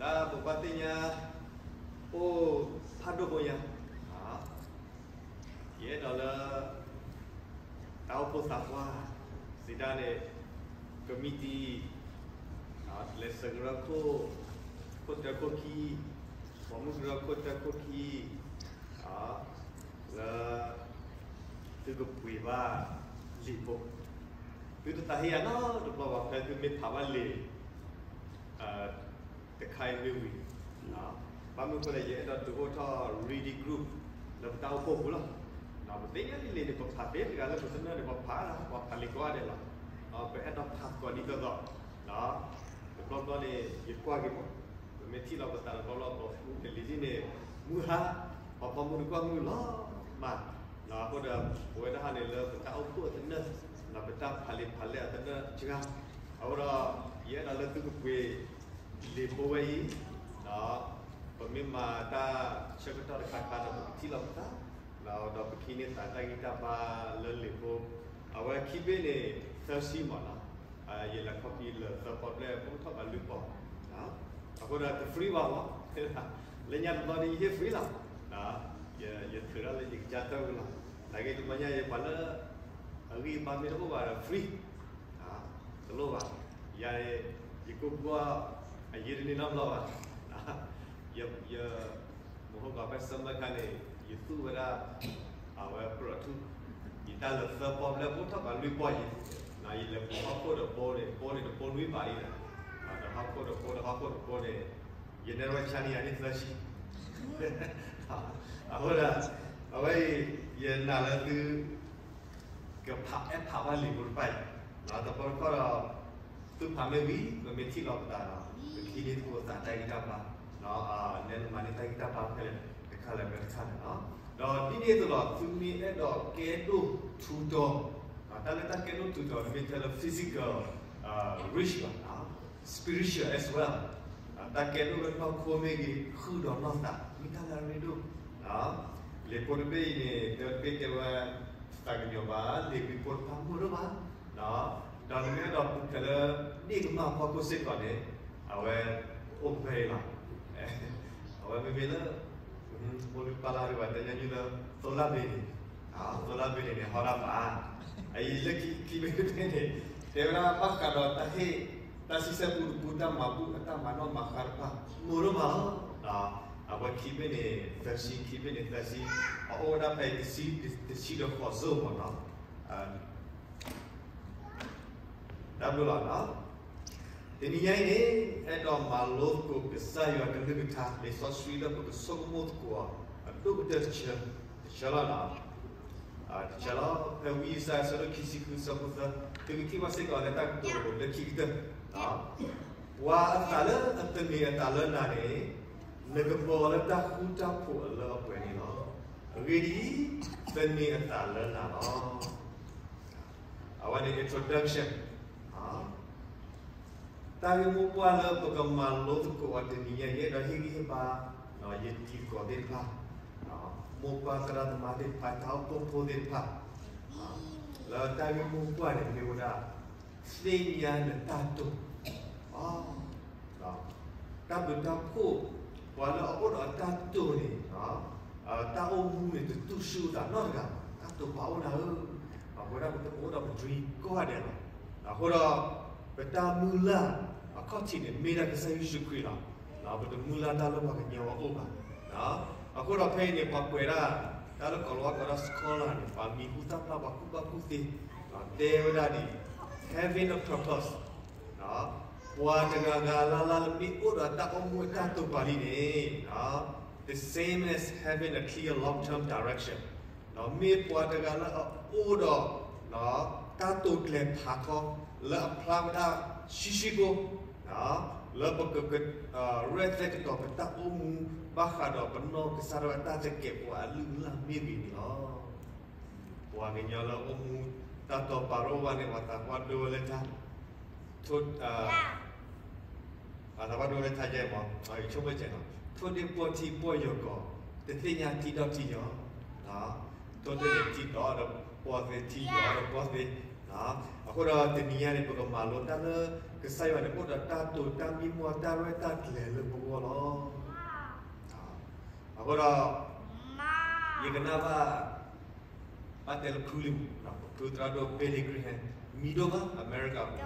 ပဘၣ်သ့ၣ်ညါ အိၣ်ဖးဒိၣ်ဖိညါ, ယအဲၣ်ဒိးလၢ တၢ်အိၣ်ဖှိၣ်သးပှၢ်စံးတၢ်န့ၣ် ကမံးတံာ် လဲၤစၢၤကရၢခိၣ် ခိၣ်တၢခိၣ်ခံ, ပိာ်မုၣ်ကရၢခိၣ်တၢခိၣ်ခံ လၢ သုကပှ့ၤဘၣ်လံာ်ဖိ, သုတသးဟ့ယၤနီတဘျီဘၣ် ဖဲသုမ့ၢ်ဖးဘၣ်လံာ် တခါအံၤမ့ၢ်ဝံၤ, ဘၣ်မနုၤအဃိလဲၣ် ယအဲၣ်ဒိးဒုးအိၣ်ထီၣ် reading group လၢပတၢ်အိၣ်ဖှိၣ်ပူၤလီၤ. ပသ့ၣ်ညါလံာ်န့ၣ် ပဖးသ့တဂၤလၢပသနၢၣ်န့ၣ် ပဖးလီၤ ပဖးလံာ်ကိးဂၤဒဲးလီၤ. ပအဲၣ်ဒိးဖးသကိးဒ်သိးသိး, တဘျီဘျီန့ၣ် ယကွၢ်က့ၤမး, ပမ့ၢ်ထံၣ်လီၤပသးတဘျီဘျီ ပမူကလံၤဒ်န့ၣ် မုၢ်ဟါပှၤပိာ်မုၣ်တကွၢ်မုၢ်လီၤမး, အဃိဒီး ပဝဲဒၣ်ဟးန့ၣ်လၢပတၢ်အိၣ်ဖှိၣ်အသနၢၣ် ပတၢ်ဖးလံာ်ဖးလဲၢ်အသနၢၣ်စှၤ, အဃိဒီး ယအဲၣ်ဒိးလၢသုကပှ့ၤ လံာ်ဖိဝဲအံၤ, ပမ့ၢ်မၤတၢ်ဆၢကတီၢ်တခါခါဒီး ပကထံၣ်လီၤပသး, ဒီးပကဟံးန့ၢ်သးတၢ်ဂံၢ်တၢ်ဘါလၢလံာ်ဖိ, အဝဲခံဘ့ၣ်န့ၣ် သၢဆံမးနီၤ, ယလဲၤခီပံလၢာ်သၢပီၣ်ဘျဲၣ် ဖိထီၣ်ဘးလွံၢ်ပီၣ်, အဃိဒီးတ free ဘၣ်မး, လၢညါတဘျီဒီးယဟ့ၣ် free လီၤ, ယထုးထီၣ်လၢယကစၢ်တၢ်ဝံၤလီၤ, နာ်က့တဘျီညါယပှၤလၢ အဂံၢ်အဘါမ့ၢ်တအိၣ်ဘၣ်ဒီး free တလိၣ်ဘၣ်, ယၤ ယကိၢ်ဘှီၣ် အယံာ်တန့ၢ်နီတဘျီဘၣ်, ယ မဟိကီးဖဲ summer ခါန့ၣ် ယသူၣ်ဝဲဒၣ် အဝဲပြၢထူၣ်, ယတၢ်လၢာ်သၢပီၣ်ဘျဲၣ် ဖိထီၣ်ဘးလွံၢ်ပီၣ်ယံၤ, ယလဲၤပူၤဟီၣ်ခိၣ်ဒီးဘိန့ၣ် ဘိန့ၣ်တဘိနွံဘးအံၤဒီး, ဒီးဟီၣ်ခိၣ်ဒီးဘိဒီးဟီၣ်ခိၣ်ဒီးဘိန့ၣ် ယနဲၣ်ရွဲၣ်ဆါန့ၢ်ယၤန့ၣ်သၢဆံ, အဃိဒီး အဝဲအံၤ ယနာ်လၢသု ကဖးအဲၣ်ဖးဘၣ်လံာ်ဖိတဖၣ်အံၤ, တဘျီတခီၣ်ဒီး သုဖးမ့ၢ်ဝံၤ ပမ့ၢ်ထံၣ်လီၤပသးဒီး ပကဟံးန့ၢ်သကိးသးတၢ်ဂံၢ်တၢ်ဘါ, နဲနမၤန့ၢ်တၢ်ဂံၢ်တၢ်ဘါဖဲလဲၣ် တခါလၢာ်မ့ၢ်တခါလၢာ်လီၤ. ဒီးဒ်န့ၣ်အသိးလီၤ သုမ့ၢ်အဲၣ်ဒိးကဲဒိၣ်ထူးတီၤ, တၢ်လၢတၢ်ကဲဒိၣ်ထူးတီၤ မ့ၢ်ထဲလၢ physical rich ဘၣ်, spiritual as well, တၢ်ကဲဒိၣ်လၢနီၢ်ခိမ့ၢ်ဂ့ၤ ဃုာ်ဒီးနီၢ်သး မ့ၢ်တၢ်လၢအရ့ဒိၣ်, လံာ်ဖိတဘ့ၣ်အံၤန့ၣ် တဲတဘ့ၣ်တဲဝဲ သးကညီၤဘၣ် လံာ်ဝံဖိတဖၣ်မုာ်ဒိၣ်မး, ဒီးနမ့ၢ်အဲၣ်ဒိးပူၤဖျဲးလၢ ဒ့ၣ်ကမၢ်ဖီခိၣ်စ့ၢ်ကီးန့ၣ် အဝဲ အိၣ်ဖဲအံၤလီၤ. အဝဲမ့မ့ၢ်လၢ မိၢ်လုၢ်ပၢ်လၢ်ဒံးဘၣ် တဲညါယုၢ်လၢ သိလၢ်ဘ့ၣ်န့ၣ်, သိလၢ်ဘ့ၣ်န့ၣ်န့ၣ် ဟီဒၣ်ဘၣ်, အအံၤလၢခံဘ့ၣ်တဘ့ၣ်န့ၣ် တဲဝဲဒၣ်ဘၣ်ဃးဒီးတၢ်ဟ့ၣ် တၢ်ဆံဆဲပူတပူ တၢ်မၤဘူၣ် တၢ်မၤနီၣ်မၤဃါတဖၣ် မုာ်ဒိၣ်မးလီၤ. အဝဲခံဘ့ၣ်န့ၣ် သၢဆံ ခံဘ့ၣ်န့ၣ် သၢဆံ အအိၣ်ဝဲဒၣ်ဖဲအံၤ တဆံ တဆံဒီးဃိးစိၢ်မးနီၤ. တၢ်ဘျုးလီၤ. တနံၤညါအံၤန့ၣ် အဲၣ်ဒိးမၤလိသကိးကစၢ်ယွၤကလုၢ်ကထါ လံာ်စီဆှံလၢပကဆိကမိၣ်သကိးအီၤ အဒိၣ်ကတၢၢ်တဆၢ, တဆၢလီၤ. တဆၢလီၤ ဖဲဝံယၡါယၤ အဆၢဒိၣ်ခံဆံဃု အဆၢဖိသၢ, သုကထံၣ်ဘၣ်စ့ၢ်ကီးလၢတၢ်ကတိၤလၢခံကတၢၢ် ပှၤအသးလၢအသန့ၤအသးလၢနၤန့ၣ် နကပီၤလၢတၢ်ဃူတၢ်ဖိးအလၢအပှဲၤန့ၣ်လီၤ. အဂ့ၢ်ဒ်အံၤ, သန့ၤအသးလၢနၤလီၤ. အဝဲန့ၣ် introduction တၢ်ဂ့ၢ်မိၢ်ပှၢ်လၢပကမၤလိသကိးအီၤတနံၤညါအံၤ အဲၣ်ဒိးဟ့ၣ်ဂံၢ်ဟ့ၣ်ဘါ ယတံၤသကိးသ့ၣ်တဖၣ်, မိၢ်ပှၢ်သရၣ်သမါသ့ၣ်တဖၣ် တၢ်အိၣ်ဖှိၣ်ဖိသ့ၣ်တဖၣ် လၢတၢ်ဂ့ၢ်မိၢ်ပှၢ်န့ၣ် မ့ၢ်ဝဲဒၣ် သ့ၣ်ညါနတၢ်တိာ်, တၢ်ဘျုးတၢ်ဖှိၣ် ပှၤလၢအအိၣ်ဒီးအတၢ်တိာ်န့ၣ် တၢ်အိၣ်မူန့ၣ် တတူၢ်ဆူၣ်အသးနီတဂၤဘၣ်. တၢ်တိာ်ပာ်အိၣ်နၤဧၢ, ပဝဲဒၣ်ပတအိၣ်ဒီးပ dream ကိးဂၤဒဲးလီၤ. အဃိဒီး ပတၢ်မုၢ်လၢ်အခီၣ်ထံးန့ၣ် မ့ၢ်ဒၣ်ကစၢ်ယ့ၣ်ၡူးခရံာ်လီၤ. ပတမုၢ်လၢ်တၢ်လၢပှၤကညီအအိၣ်ဘၣ်. အဃိဒီးဖဲအံၤန့ၣ် ပှၤကွဲးဒၣ် တၢ်လၢကိၤလၤဝါကိးဒၣ် scholar န့ၣ် ပှၤမံၤဟူသၣ်ဖျါ ပှၤကူၣ်ဘၣ်ကူၣ်သ့ တဲဝဲဒၣ်ဒ်အံၤ, having a purpose ပှၤတဂၤဂၤလၢ်လၢ်လၢမ့ၢ်အိၣ်ဒီးတၢ်အိၣ်မူအတၢ်တိာ်ပာ်လံန့ၣ် the same as having a clear long-term direction မ့ၢ်ပှၤတဂၤလၢအအိၣ်ဒီး တၢ်တိာ်ကျဲၤဖးထီ လၢအဖျါဝဲဒၣ်ဆှံဆှံဖိ လၢပက ရဲၣ်သဲကတီၤပတၢ်အိၣ်မူ ဘၣ်ဃးဒီးပနီၢ်ကစၢ်ဒၣ်ဝဲတၢ်တကဲာ်ပဝးအလုၢ်အလၢ်မ့ၢ်ဂ့ၤန့ၣ်လီၤ. ပှၤကညီလၢအိၣ်မူတၢ်တိာ်ပာ်ရိၣ်ဝဲန့ၣ် ပှၤသးပှၢ်ဒိဝဲလၢထါ ပှၤသးပှၢ်ဒိဝဲလၢထါကဲမး ယဆိကမိၣ်ကဲနီၤ ထိၣ်ဒ့ၣ်ပီၢ်ထံပီၢ်ယီၤကီး တသ့ၣ်ညါထံဒီၣ်ထံယီၤ ထိၣ်ဒ့ၣ်န့ၣ်ထံဒီၣ်ဒီးပီၢ်သ့ ထံယီၤဒီးပီၢ်သ့ အဃိဒီးတနံၤညါန့ၣ် ပကမၤလိတၢ်လၢ ကစၢ်ယွၤန့ၣ် အိၣ်ဒီးတၢ်တိာ်တၢ်မံမီၢ်တၢ်ရဲၣ်တၢ်ကျဲၤလၢပဂီၢ်လီၤ. အဃိဒီး ယကနၣ်ဘၣ် ဘၣ်တဲလၢဖုလံ ပဖုသရၣ်ဒိၣ် Billy Graham မံၤဒိၣ်မး အမဲရကၤပူ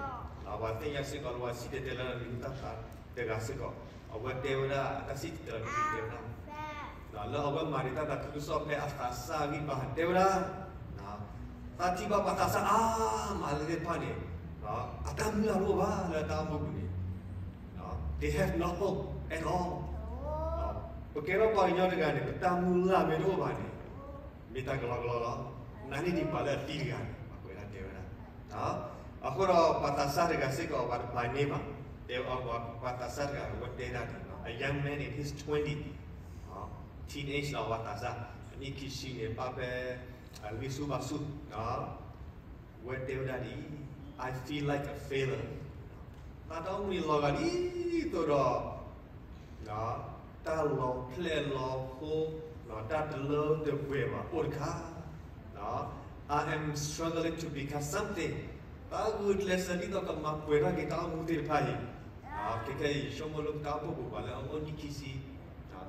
ၤ, ပှၤသ့ၣ်ညါစ့ၢ်ကီးလၢပှၤစံၣ်တဲၤတဲလၢနံၤသၣ်ဖျါတဂၤစ့ၢ်ကီး, အဝဲတဲဝဲဒၣ် အတၢ်စံၣ်တဲၤတဲလီၤနံၤတဲဝဲဒၣ် လၢအဝဲမၤန့ၢ်တၢ်သးခုကစီၣ်ဖဲအသးစၢ်ဂံၢ်ဘါ တဲဝဲဒၣ်, သးထံၣ်ဘၣ်ပှၤသးစၢ်အါမးလၢသ့ၣ်တဖၣ်န့ၣ် အတၢ်မုၢ်လၢ်တအိၣ်ဘၣ်လၢတၢ်အိၣ်မူပူၤန့ၣ် They have no hope at all. ပကဲထီၣ်ပှၤကညီတဂၤန့ၣ် ပတၢ်မုၢ်လၢ်မ့ၢ်တအိၣ်ဘၣ်န့ၣ် မ့ၢ်တၢ်ကလီကလီလီၤ. နၤန့ၣ်ဒံးပှၤလၢအသံတဂၤန့ၣ် ပှၤကွဲးဒၣ်တဲဝဲဒၣ်. အဃိဒီးပှၤသးစၢ်တဂၤစ့ၢ်ကီး ပှၤတပာ်န့ၢ်ဘၣ်, တဲပှၤသးစၢ်တဂၤ အဝဲတဲဒၣ်န့ၣ် a young man in his twenty, teenage လီၤ ပှၤသးစၢ် အနံၣ်ခံဆံန့ၣ် ဘၣ်ဖဲ အဂံၢ်ဆူၣ်ဘါဆူၣ် အဝဲတဲဝဲဒၣ်ဒ်အံၤ, I feel like a failure. သးတၢ်အိၣ်မူန့ၣ်လီၤဂာ်ဒ်သိးဒီး တၢ်လီၤဖျဲၣ်လီၤဖိ, တၢ်တလၢတပှဲၤဘၣ်အိၣ်တခါ, I am struggling to become something. တၢ်ဂုာ်ကျဲးစၢးဒ်သိးကမၤပှဲၤထီၣ်က့ၤတၢ်အိၣ်မူသ့ၣ်တဖၣ်အံၤ, ခဲခဲအံၤ ယဆိကမိၣ်လၢပတၢ်အိၣ်ဖှိၣ်ပူၤ ပှၤလၢအအိၣ်နံၣ်ခံဆံ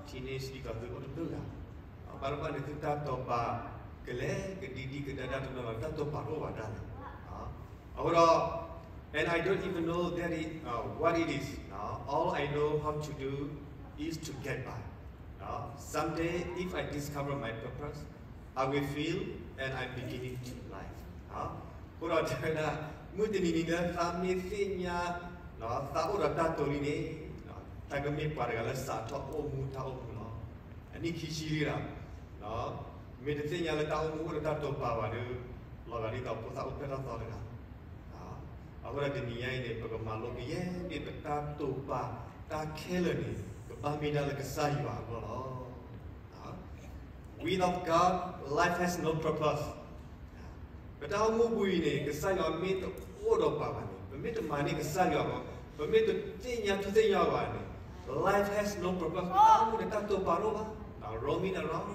teenage ဒ်သိးသုအိၣ်တဘျုးဂၤ ဘၣ်တဘၣ်န့ၣ် သုတၢ်တိာ်ပာ် ကလဲၤကဒံဒံကဒါဒၣ်တနီၤနီၤ တၢ်တိာ်ပာ်တအိၣ်ဘၣ်တၢ်လဲၣ်. အဃိဒီး and I don't even know that it, what it is. All I know how to do is to get by. Someday, if I discover my purpose, I will feel and I'm beginning to live. အဃိဒီးတဲဝဲဒၣ် မုၢ်တနံၤနံၤလၢသးမ့ၢ်သ့ၣ်ညါ သးအိၣ်ဒီးတၢ်တိာ်လံန့ၣ် သးကမ့ၢ်ပှၤတဂၤလၢစးထီၣ်အိၣ်မူတၢ်အိၣ်မူလီၤ. အနံၣ်ခံဆံလံဒီး မ့ၢ်တသ့ၣ်ညါလၢတၢ်အိၣ်မူအိၣ်ဒီးတၢ်တိာ်ပာ်ဘၣ်ဒီး လီၤဂာ်ဒ်သိးဖိသၣ်အိၣ်ဖျဲၣ်ထီၣ်သီတဂၤ အဃိဒီးတနံၤညါအံၤန့ၣ် ပကမၤလိကယဲၢ်မ့ၢ်ပတၢ်တိာ်ပာ်တၢ်ခဲလၢာ်န့ၣ် ကဘၣ်မ့ၢ်ဒၣ်လၢကစၢ်ယွၤအဂီၢ်လီၤ. Without God, life has no purpose. ပတၢ်အိၣ်မူပူၤအံၤန့ၣ် ကစၢ်ယွၤမ့ၢ်တအိၣ်ဒီးပှၤဘၣ်န့ၣ် ပမ့ၢ်တမၤန့ၢ်ကစၢ်ယွၤဘၣ်, ပမ့ၢ်တသ့ၣ်ညါထူသ့ၣ်ညါဘၣ်န့ၣ် life has no purpose. ပတၢ်အိၣ်မူန့ၣ် တၢ်တိာ်ပာ်တအိၣ်ဘၣ်, roaming around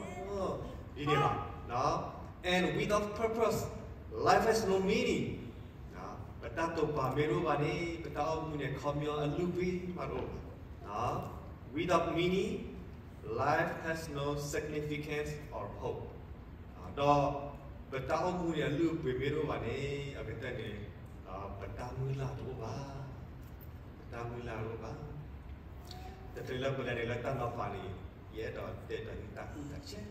ဒ်န့ၣ်လီၤ. And without purpose, life has no meaning. ပတၢ်တိာ်ပာ်မ့ၢ်တအိၣ်ဘၣ်န့ၣ် ပတၢ်အိၣ်မူန့ၣ် ခီပညီအလုၢ်အပှ့ၤမးတအိၣ်ဘၣ်. Without meaning, life has no significance or hope. ဒီးပတၢ်အိၣ်မူန့ၣ် အလုၢ်အပှ့ၤမ့ၢ်တအိၣ်ဘၣ်န့ၣ် အကတၢၢ်န့ၣ် ပတၢ်မုၢ်လၢ်တအိၣ်ဘၣ်, ပတၢ်မုၢ်လၢ်တအိၣ်ဘၣ်. တချုးလၢပလဲၤန့ၣ်လၢတၢ်နီၤဖးန့ၣ် ယအဲၣ်ဒိးတဲတၢ်ဂ့ၢ်တၢ်ကူၣ်တၢ်ဆဲး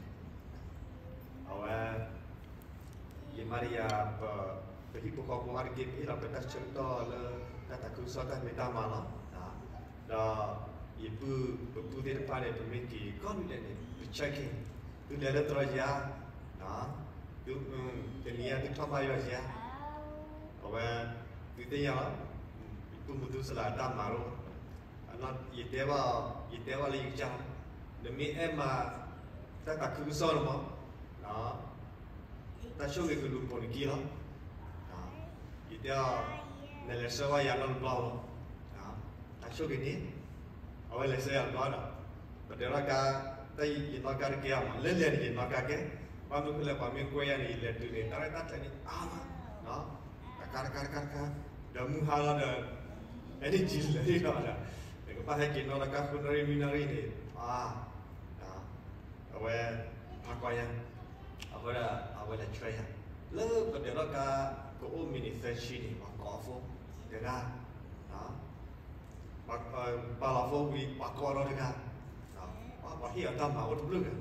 အဝဲ ယမၤတယၤ ပဟံၣ်ဖိဃီဖိအါတက့ၢ် ပဟ့ၣ်လီၤပတၢ်ဆၢကတီၢ်လၢ တၢ်သးခုကစီၣ်တၢ်ဖံးတၢ်မၤလီၤ. ဒီးယပုၢ် ပပုၢ်သ့ၣ်တဖၣ်န့ၣ် ပမ့ၢ်က့ၤကီၢ်ဒုးလဲၣ်န့ၣ် ပ check in, သုလဲၤလၢတြီယါ, တနံၤညါသုထီၣ်ဘၣ်ယွၤယါ, အဝဲ သုသ့ၣ်ညါလီၤ, ယပုၢ်မုၢ်သူစလၢအတၢ်မၤလိ ယတဲဘၣ်အီၤ, ယတဲဘၣ်လၢယကစၢ်, နမ့ၢ်အဲၣ်မး တၢ်သးခုကစီၣ်န့ၣ်မး, တၢ်ဆိၣ်ဂ့ၤကလူၤပိာ်နခံလီၤ. ယတဲအီၤ, နလဲၤဆှၢဝဲယၤနီတဘျီလီၤ. တၢ်ဆိၣ်ဂ့ၤန့ၣ်, အဝဲလဲၤဆှၢယၤတဘျီဒီး, ပတဲထီၣ်ကါ, တၢ်ယနီၣ်ကါတကဲအီၤမး, လၢလဲၤန့ၣ်ယနီၣ်ကါကဲ, ဘၣ်မနုၤဃိလဲၣ် ပှၤမ့ၢ်ကွဲယၤန့ၣ် ယလဲၤတုၤန့ၣ် တၢ်ရဲၣ်တၢ်ကျဲၤန့ၣ်အါမး, တကါတကါတကါတကါ, ဒီးမုၢ်ဟါလီၤဒီး energy လဲၤဟ့ၣ်လီၤဒီး, နကဘၣ်ဟဲက့ၤနီၣ်တကါဃုနၣ်ရံၣ်နွံနၣ်ရံၣ်န့ၣ်, အဝဲ ဟးကီယၤ, အဃိဒီး အဝဲလဲၤဆှၢယၤ, လၢပတဲထီၣ်ကါ ကအိၣ်မံးနံးသၢဆံန့ၣ် ပှၤကိးအီၤဖိတဂၤ, ပာ်လီၤဖိဝံၤ ပှၤကိးအီၤဒီးတဂၤ, ပှၤဟ့ၣ်အီၤတၢ်မၤအိၣ်တဘျုးဂၤ,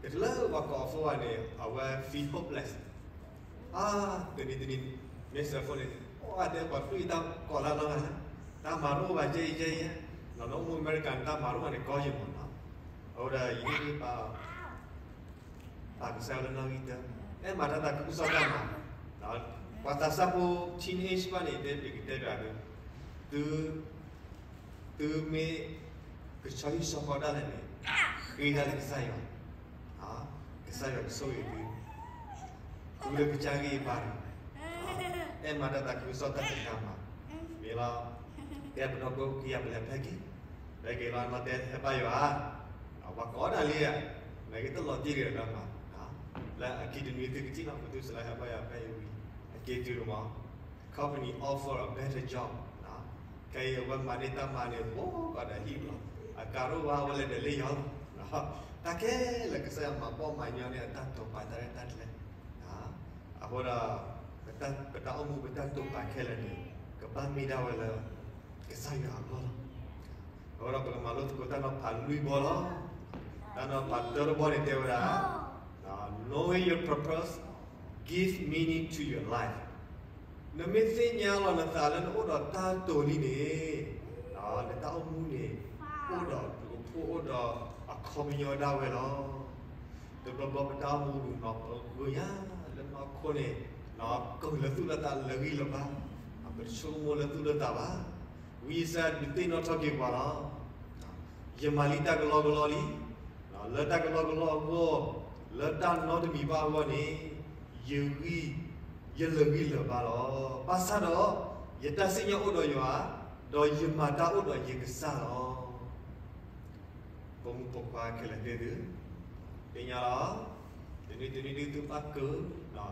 ကလၢပှၤကိးအီၤဖိဘၣ်န့ၣ် အဝဲ feel hopeless အါ, တနံၤတနံၤ မ့ၢ်စၢၤဖိန့ၣ် အိၣ်အါတဲပှၤသူၣ်အံၤတၢ်ကိးလၢလီၤဂၤ, တၢ်မၤတအိၣ်ဘၣ်ယဲယဲယဲ, လီၤနအိၣ်မူအမဲရကၤန့ၣ် တၢ်မၤတအိၣ်ဘၣ်န့ၣ် ကီယဲမးနီၤ, အဃိဒီးယဟ့ၣ်ဂံၢ်ဘါအီၤ ပာ်ကစၢ်ယွၤလၢနီၣ်ဂံၢ်တၢ, အဲၣ်မၤတၢ်သးခုကစီၣ်တၢ်မၤ, ပှၤသးစၢ်ဖိ teenage ဘၣ်န့ၣ် တဲပျံၤကတဲပျးဒုး, သု သုမ့ၢ်ကဆီဟံၣ်ဆီဃီဒၣ်လဲာ်န့ၣ်, ဃ့ဒၣ်လၢကစၢ်ယွၤ, ကစၢ်ယွၤကဆိၣ်ဂ့ၤသု, ဃုလၢကစၢ်ဂံၢ်ဘါန့ၣ်, အဲၣ်မၤတၢ်သးခုကစီၣ်တၢ်ဖံးတၢ်မၤ, မ့ၢ်လီၤ, ကဲပနီၢ်ကိးကယၤပလဲၤဖဲက့ၤ, ဖဲက့ၤလီၤနီၢ်တဲဟဲဘါယွၤ, ပှၤကိးဒၣ်လံဧါ, မ့ၢ်ကတလီၤတံၢ်တဂၤဒီးမး, လၢအခံတနွံသုကထံၣ်လီၤ ပသူစလၢဟဲဘါယွၤဖဲအံၤဝံၤ, အက့ၤတုၤမး, company offer a better job, ခဲအံၤအဝဲမၤန့ၢ်တၢ်မၤန့ၣ် အိၣ်ကဒီးဟံၣ်ဘျီ, အကါရိၣ်ဝါဝဲလဲၤဒီးလ့ၣ်ယီၤလီၤ. တၢ်ခဲလၢာ်ကစၢ်ယွၤမၤပိာ်မၤညီန့ၢ်အတၢ်တိာ်ပာ်တၢ်ရဲၣ်တၢ်ကျဲၤ, အဃိဒီး ပတၢ်အိၣ်မူပတၢ်တိာ်ပာ်ခဲလၢာ်န့ၣ် ကဘၣ်မ့ၢ်ဒၣ်ဝဲလၢ ကစၢ်ယွၤအဂီၢ်လီၤ. အဃိဒီးပကမၤလိသကိးတၢ်နီၤဖးလွံၢ်ဘီလီၤ. တၢ်နီၤဖးတၢတဘီန့ၣ်တဲဝဲဒၣ် Knowing your purpose give meaning to your life. နမ့ၢ်သ့ၣ်ညါလီၤနသးလၢနအိၣ်ဒီးတၢ်တိာ်လံန့ၣ်, နတၢ်အိၣ်မူန့ၣ် အိၣ်ဒီးဒုးအိၣ်ဖှိၣ်အိၣ်ဒီးအခီပညီဒၣ်ဝဲလီၤ. တဘျီဘျီပတၢ်အိၣ်မူဒုးနီၢ်ဂ့ၤညါလၢနီၢ်ခိန့ၣ်, ကလၢသူၣ်လၢသးလၢာ်ဂံၢ်လၢာ်ဘါ, ပတဆိကမိၣ်လၢသူၣ်လၢသးဘၣ်. ဝံယၡါယၤဒုးသ့ၣ်နီၣ်ထီၣ်က့ၤပှၤလီၤ. ယမၤလံတၢ်ကလီကလီလံ. လၢတၢ်ကလီကလီအဂီၢ်, လၢတၢ်နီတမံၤဘၣ်အဂီၢ်န့ၣ်, ယဂံၢ်, ယလၢာ်ဂံၢ်လၢာ်ဘါလီၤ. ဘၣ်ဆၣ်ဒီး, ယတၢ်စံၣ်ညီၣ်အိၣ်ဒီးယွၤ, ဒီးယမၤတၢ်အိၣ်ဒီးယကစၢ်လီၤ. ဖိမုၣ်ဖိခွါခဲလၢာ်သ့ၣ်သု, သ့ၣ်ညါလီၤ. တနွံတနွံဒုးသုဘၣ်ကၢ,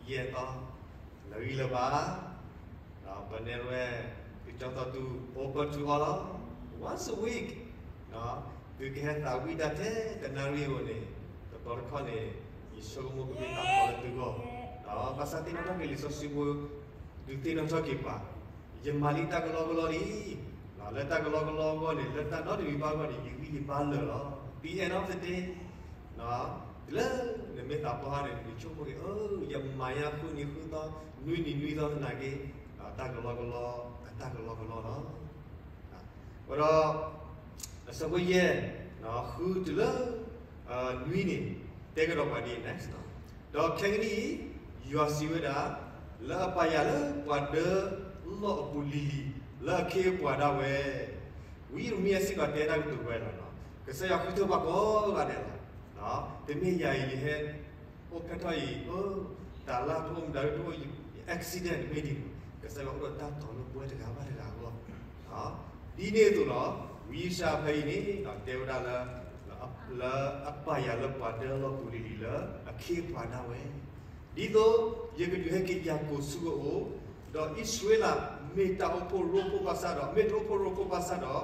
ယဲၢ်သီ, လၢာ်ဂံၢ်လၢာ်ဘါ, ပနဲၣ်ဝဲ, သုကၠီသီတူ open to all လီၤ. Once a week, သုကဟဲသးဝံၣ်တၢ်ထဲတနၣ်ရံၣ်ဧိၤန့ၣ်, တဘျီတခီၣ်န့ၣ်, ယဆိကမိၣ်ကမ့ၢ်တၢ်ကီလၢသုဂီၢ်, ဘၣ်ဆၣ်သ့ၣ်နီၣ်ထီၣ်က့ၤလံာ်စီဆှံဖိ, ဒုးသ့ၣ်နီၣ်ထီၣ်က့ၤပှၤ, ယမၤလံတၢ်ကလီကလီလံ. လၢတၢ်ကလီကလီအဂီၢ်န့ၣ်, လၢတၢ်နီတမံၤဘၣ်အဂီၢ်န့ၣ်, ယဂံၢ်ယဘါလၢာ်လီၤ. The end of the day, တုၤလၢနမ့ၢ်သးပှၢ်န့ၣ်, နဆိကမိၣ်က့ၤ, ယမၤညါဃုနံၤဃုသီ, နွံနံၤနွံသီသနာ်က့, တၢ်ကလီကလီ, အတၢ်ကလီကလီလီၤ. အဃိဒီး, အဆၢဖိယဲၢ်, ဃုတုၤလၢ, နွံန့ၣ်, တဲကဒီးပှၤဒ်အံၤ, ဒီးခဲကနံၣ်အံၤ, ယွၤစံးဝဲဒၣ်, လၢအပာ်ယၤလၢပှၤဒၢလီၢ်အပူၤလံၤလံၤ, လၢအခ့အပှၤဒၣ်ဝဲ, ဝံယံးရမံယၤစ့ၢ်ကီးတဲတၢ်ကတိၤဝဲလီၤ. ကစၢ်ယွၤဃုထၢပှၤကိးဂၤဒဲးလီၤ. တမ့ၢ်ယၤအံၤယဟဲ, အိၣ်ဖျဲၣ်ထီၣ်အံၤ, တၢ်လၢ်တအိၣ်မတၤတအိၣ်, accident တမ့ၢ်ဒ်န့ၣ်, ကစၢ်ယွၤအိၣ်ဒီးတၢ်တိာ်လၢပဝဲတဂၤဘၣ်တဂၤအဂီၢ် ဒ်န့ၣ်အသိးလီၤ. ဝံယၡါယၤဖဲအံၤန့ၣ်, တဲဝဲဒၣ်လၢ, လၢအပာ်ယၤလၢပှၤဒၢလီၢ်ပူၤလံၤလံၤလၢအခ့အပှၤဒၣ်ဝဲ, ဒ်သိးယကဒုးဟဲက့ၤယၤကိာ်ဆူအအိၣ်, ဒီးအံၣ်စရ့လးမ့ၢ်တၢ်အိၣ်ဖှိၣ်ရိဖှိၣ်ဘၣ်ဆၣ်ဒီး, မ့ၢ်တအိၣ်ဖှိၣ်ရိဖှိၣ်ဘၣ်ဆၣ်ဒီ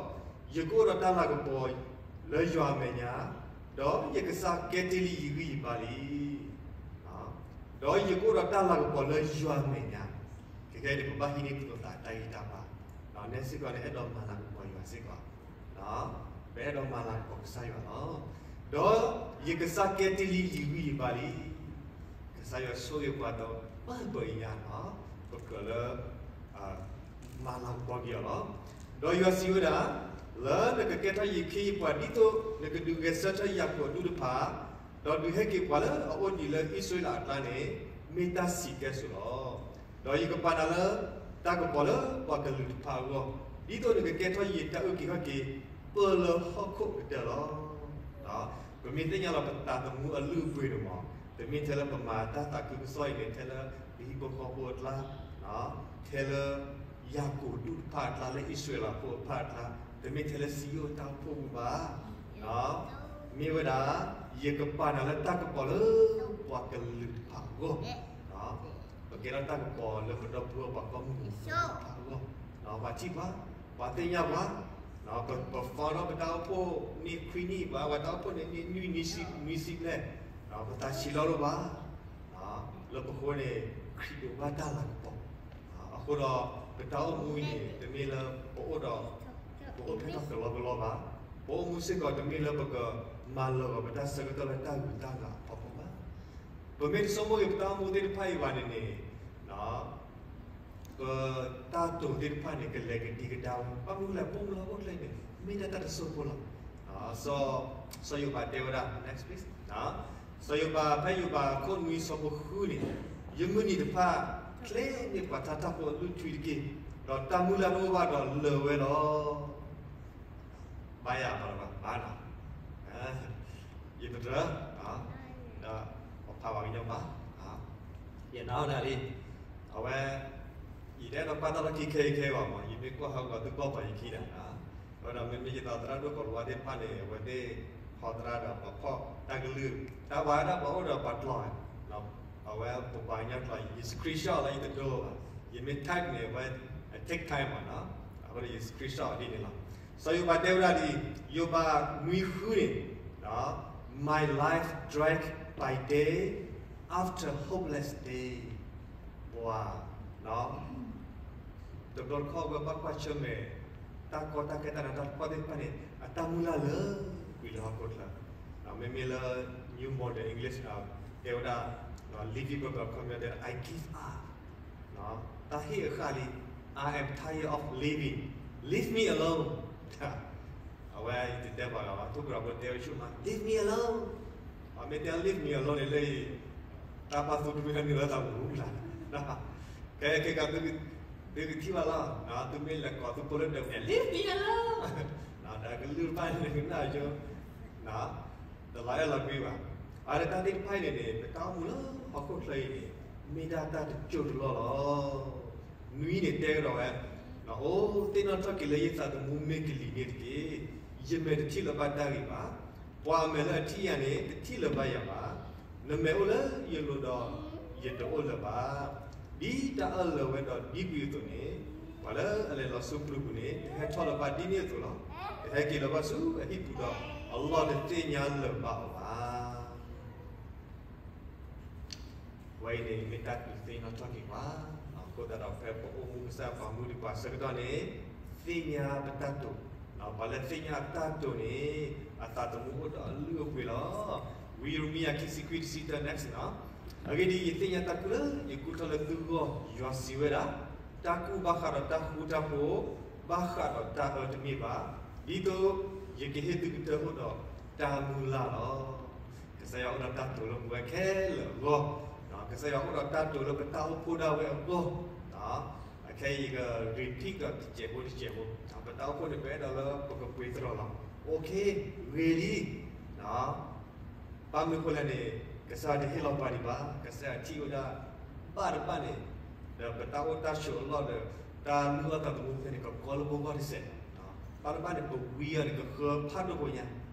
း, ယကအိၣ်ဒီးတၢ်လၤကပီၤလၢယွၤအမဲာ်ညါ, ဒီးယကစၢ်ကဲတ့ၢ်လံယဂံၢ်ယဘါလံ. ဒီးယကအိၣ်ဒီးတၢ်လၤကပီၤလၢယွၤအမဲာ်ညါ, ခဲကနံၣ်အံၤပဘၣ်ဟံးန့ၢ်ပသးတၢ်ဂံၢ်တၢ်ဘါ, နဲစ့ၢ်ကီးန့ၣ် အဲၣ်ဒိးမၤလၤကပီၤယွၤစ့ၢ်ကီး, ပအဲၣ်ဒိးမၤလၤကပီၤကစၢ်ယွၤလီၤ. ဒီးယကစၢ်ကဲတ့ၢ်လံယဂံၢ်ယဘါလံ. ကစၢ်ယွၤဆိၣ်ဂ့ၤပှၤဒီးပၢ်ပၢ်အံၤညါလီၤ. ပကြၢးလၢ မၤလၤကပီၤက့ၤအီၤလီၤ. ဒီးယွၤစံးဝဲဒၣ်, လၢနကကဲထီၣ်ယခ့ယပှၤဒ်သိးနကဒုးဂဲၤဆၢထၢၣ်ယၤကိာ်ဒူၣ်တဖၣ်, ဒီးဒုးဟဲက့ၤပှၤလၢအအိၣ်ဒံးလၢအံၣ်စရ့လးအကျါန့ၣ်, မ့ၢ်တၢ်စံးကဲစိာ်လီၤ. ဒီးယကပာ်နၤလၢတၢ်ကပီၤလၢပှၤကလုာ်တဖၣ်အဂီၢ်, ဒ်သိးနကကဲထီၣ်ယတၢ်အုၣ်က့ၤခီၣ်က့ၤ ပၢၢ်လၢဟီၣ်ခိၣ်ကတၢၢ်လီၤ. ပမ့ၢ်သ့ၣ်ညါလီၤပသးသမူအလုၢ်အပှ့ၤန့ၣ်မး, တမ့ၢ်ထဲလၢပမၤတၢ်သးခုကစီၣ်အံၤန့ၣ် ထဲလၢပဟံၣ်ဖိဃီဖိအကျါ, ထဲလၢ ယၤကိာ်ဒူၣ်တဖၣ်အကျါ လၢအံၣ်စရ့လးဖိအဖၣ်အကျါ, တမ့ၢ်ထဲလၢစံယိၣ်တၢ်အိၣ်ဖှိၣ်ပူၤဘၣ်. မ့ၢ်ဝဲဒၣ်, ယကပာ်နၤလၢတၢ်ကပီၤလၢပှၤကလုာ်တဖၣ်အဂီၢ်, ပကဲထီၣ်တၢ်ကပီၤလၢပဒီပုၢ်ဝဲၢ်ပှၤကိးမုၢ်နံၤဖိတဖၣ်အဂီၢ်, ပှၤထံၣ်ပှၤ, ပှၤသ့ၣ်ညါပှၤ, ပ follow ပတၢ်အိၣ်ဖှိၣ်န့ၢ်ခွံနံၣ်ဘၣ်, ပှၤတၢ်အိၣ်ဖှိၣ်န့ၢ်နွံနံၣ်နွံဆံဘျဲၣ်, ပသးဆံးလီၤလိာ်ဘၣ် လၢပဃိန့ၣ် ခရံာ်ဒိးဘၣ်တၢ်လၤကပီၤ, အဃိဒီး ပတၢ်အိၣ်မူအံၤန့ၣ် တမ့ၢ်လၢပအိၣ်ဒီး, ပအိၣ်ဖျဲၣ်ထီၣ်ကလီကလီဘၣ်. ပအိၣ်မူစ့ၢ်ကီးတမ့ၢ်လၢပကမၤလၢာ်ဂီၤပတၢ်ဆၢကတီၢ်လၢတၢ်ဂုၤတၢ်ဂၤအဖီခိၣ်ဘၣ်. ပမ့ၢ်တဆိကမိၣ်က့ၤပတၢ်အိၣ်မူသ့ၣ်တဖၣ်အံၤဘၣ်န့ၣ်န့ၣ် ပတၢ်တိာ်သ့ၣ်တဖၣ်န့ၣ် ကလဲၤကဒံကဒါဝဲ, ဘၣ်မနုၤလဲၣ် ပအိၣ်မူလၢဟီၣ်ခိၣ်ချၢန့ၣ် မ့ၢ်ဒၣ်တၢ်တစိၢ်ဖိလီၤ. စီၤ, စီၤယိၤဘးတဲဝဲဒၣ်, next please. စီၤယိၤဘး ဖဲယိၤဘးအခိၣ်နွံဆၢဖိဃုန့ၣ်, ယမုၢ်နံၤတဖၣ် ကျဲမ့ၢ်ပှၤထါတၢ်ဖိအလုၢ်ထွံတက့ၢ်, ဒီးတၢ်မုၢ်လၢ်တအိၣ်ဘၣ်ဒီးလၢာ်ဝဲလီၤ. ဘါယွၤဘၣ်လၢၤဘၣ်, ဘါနီၤ, ယတတြၢၤ, ဒီးပဖးဘၣ်ကညီဘၣ်, ယနာ်အီၤဒၣ်လံ, အဝဲ, ယတအဲၣ်ဒိးကွၢ်တၢ်လီၢ်ခံခဲအံၤခဲအံၤဘၣ်မး, ယမ့ၢ်ကွၢ်ဟီၣ်ကဝီၤသုကွၢ်ပှၤယခံဒၣ်, အဝဲဒီးမ့မ့ၢ်ယသးသရၣ်ဒိၣ်ကိးလၤဝါသ့ၣ်တဖၣ်န့ၣ် အဝဲသ့ၣ်ဟီသရၣ်ဒီးပှၤဖီၣ်တၢ်ကလုၢ်, တၢ်ဝဲဒၣ်ပှၤအိၣ်ဒီးပှၤကျိာ်, အဝဲပပှၤကညီကျိာ် ယ screenshot လၢယတဒိဘၣ်, ယမ့ၢ် type န့ၣ် အဝဲ take time မးနီၤ, အ ယ screenshot အီၤဒ်န့ၣ်လီၤ. စီၤယိၤဘးတဲဝဲဒၣ်ဒ်အံၤ, ယိၤဘးနွံဃုန့ၣ်, My life dragged by day after hopeless day. ပှၤ, တဘျီတခီၣ်ဝဲဘၣ်ကွၢ်ဆၢၣ်မဲာ် တၢ်ကီတၢ်ခဲတၢ်နးတၢ်ဖှီၣ်သ့ၣ်တဖၣ်န့ၣ် အတၢ်မုၢ်လၢ်လၢာ်ကွံာ်လၢဟီၣ်ခိၣ်ချၢ, မ့မ့ၢ်လၢ New Modern English တဲဝဲဒၣ်, Living Bible Commentary တဲ I give up. တၢ်ဟ့ၣ်အဃၣ်လံ, I am tired of living, leave me alone. အဝဲယတတဲပှၤဂၤဘၣ်, ထိၣ်ကရၤဖိတဲဝဲဆူၣ်မး leave me alone. ပှၤမ့ၢ်တဲ leave me alone န့ၣ်လၢ တၢ်ပာ်သူတမံၤဟဲနုာ်လီၤသးပူၤလၢ်, ကဲကဲကဲ, သုကထံၣ်ဘၣ်လီၤ, သုမ့ၢ်လဲၤကိးသုဖိလၢဒၢးပူၤန့ၣ် leave me alone. ဒီးကလုၢ်တဖၣ်န့ၣ်ကနၣ်ယိ, တလီၤအဲၣ်လီၤကွံဘၣ်. အဝဲဒၣ်တၢ်သ့ၣ်တဖၣ်အံၤန့ၣ်န့ၣ် ပတၢ်အိၣ်မူလၢဟီၣ်ခိၣ်ချၢအံၤန့ၣ် မ့ၢ်ဒၣ်တၢ်တစိၢ်တလီၢ်လီၤ. နွံန့ၣ်တဲကဒီးဝဲ, အိၣ်သ့ၣ်နီၣ်ထီၣ်က့ၤလၢယသးသမူမ့ၢ်ကလံၤန့ၣ်တက့ၢ်. ယမဲာ်တထံၣ်လၢၤဘၣ်တၢ်ဂ့ၤဘၣ်. ပှၤအမဲာ်လၢအထံၣ်ယၤန့ၣ် တထံၣ်လၢၤဘၣ်ယၤဘၣ်. နမဲာ်အိၣ်လၢယလိၤဒီး ယတအိၣ်လၢၤဘၣ်. ဒ်တၢ်အၢၣ်လီၤဝဲဒီးဒံကွံာ်အသိးန့ၣ်, ပှၤလၢအလဲၤလီၤဆူပျုၤပူၤန့ၣ် တဟဲထီၣ်လၢၤဘၣ်ဒ်န့ၣ်အသိးလီၤ. တဟဲက့ၤလၢၤဘၣ်ဆူအဟံၣ်ပူၤဒီး အလီၢ်တသ့ၣ်ညါလၢၤဘၣ်အီၤဘၣ်. ဝဲအံၤန့ၣ်မ့ၢ်တၢ်ဒုးသ့ၣ်နီၣ်ထီၣ်က့ၤပှၤ, အဃိသတးဒီးဖဲပအိၣ်မူကစၢ်ပှၤမူဒံးပှၤဆၢကတီၢ်န့ၣ်, သ့ၣ်ညါပတၢ်တိာ်, ပှၤလၢသ့ၣ်ညါအတၢ်တိာ်န့ၣ် အသးသမူအိၣ်ဒီးအလုၢ်အပှ့ၤလီၤ. ဝံယံးရမံယၤခံဆံခွံတဆံတၢ next နီၤ. အဂ့ၢ်ဒ်အံၤ, ယသ့ၣ်ညါတၢ်ကူၣ်လၢယကူၣ်ထီၣ်လၢသုဂီၢ်, ယွၤစံးဝဲဒၣ်, တၢ်ကူၣ်ဘၣ်ဃးဒီးတၢ်ဃူတၢ်ဖိး, ဘၣ်ဃးဒီးတၢ်အၢတမ့ၢ်ဘၣ်, ဒ်သိးယကဟ့ၣ်သုကတၢၢ်အိၣ်ဒီးတၢ်မုၢ်လၢ်လီၤ. ကစၢ်ယွၤအိၣ်ဒီးတၢ်တိာ်လၢပဝဲခဲလၢာ်အဂီၢ်, ကစၢ်ယွၤအိၣ်ဒီးတၢ်တိာ်လၢပတၢ်အိၣ်ဖှိၣ်ဒၣ်ဝဲအဂီၢ်, အခဲအံၤယက repeat ဒီးတစဲးဖိတစဲးဖိ, ပတၢ်အိၣ်ဖှိၣ်န့ၣ် ပအဲၣ်ဒိးလၢပကပှ့ၤသရိာ်လီၤ. အိၣ်ခ့, ဂ့ၤလံ. ဘၣ်မနုၤအဃိလဲၣ်န့ၣ်, ကစၢ်ယွၤတဟ့ၣ်လီၤပှၤဒံးဘၣ်, ကစၢ်ယွၤထံၣ်ဝဲဒၣ်, ဘၣ်တဘၣ်န့ၣ်, ဒီးပတၢ်အိၣ်တၢ်ဆိးအလီၢ်ဒီး တၢ်လုၢ်အီၣ်သးသမူဖဲန့ၣ် ကကီလၢပဂီၢ်တစဲး, ဘၣ်တဘၣ်န့ၣ် ပဝံအီၤန့ၣ် ကဃၢဖးဒိၣ်ဖိည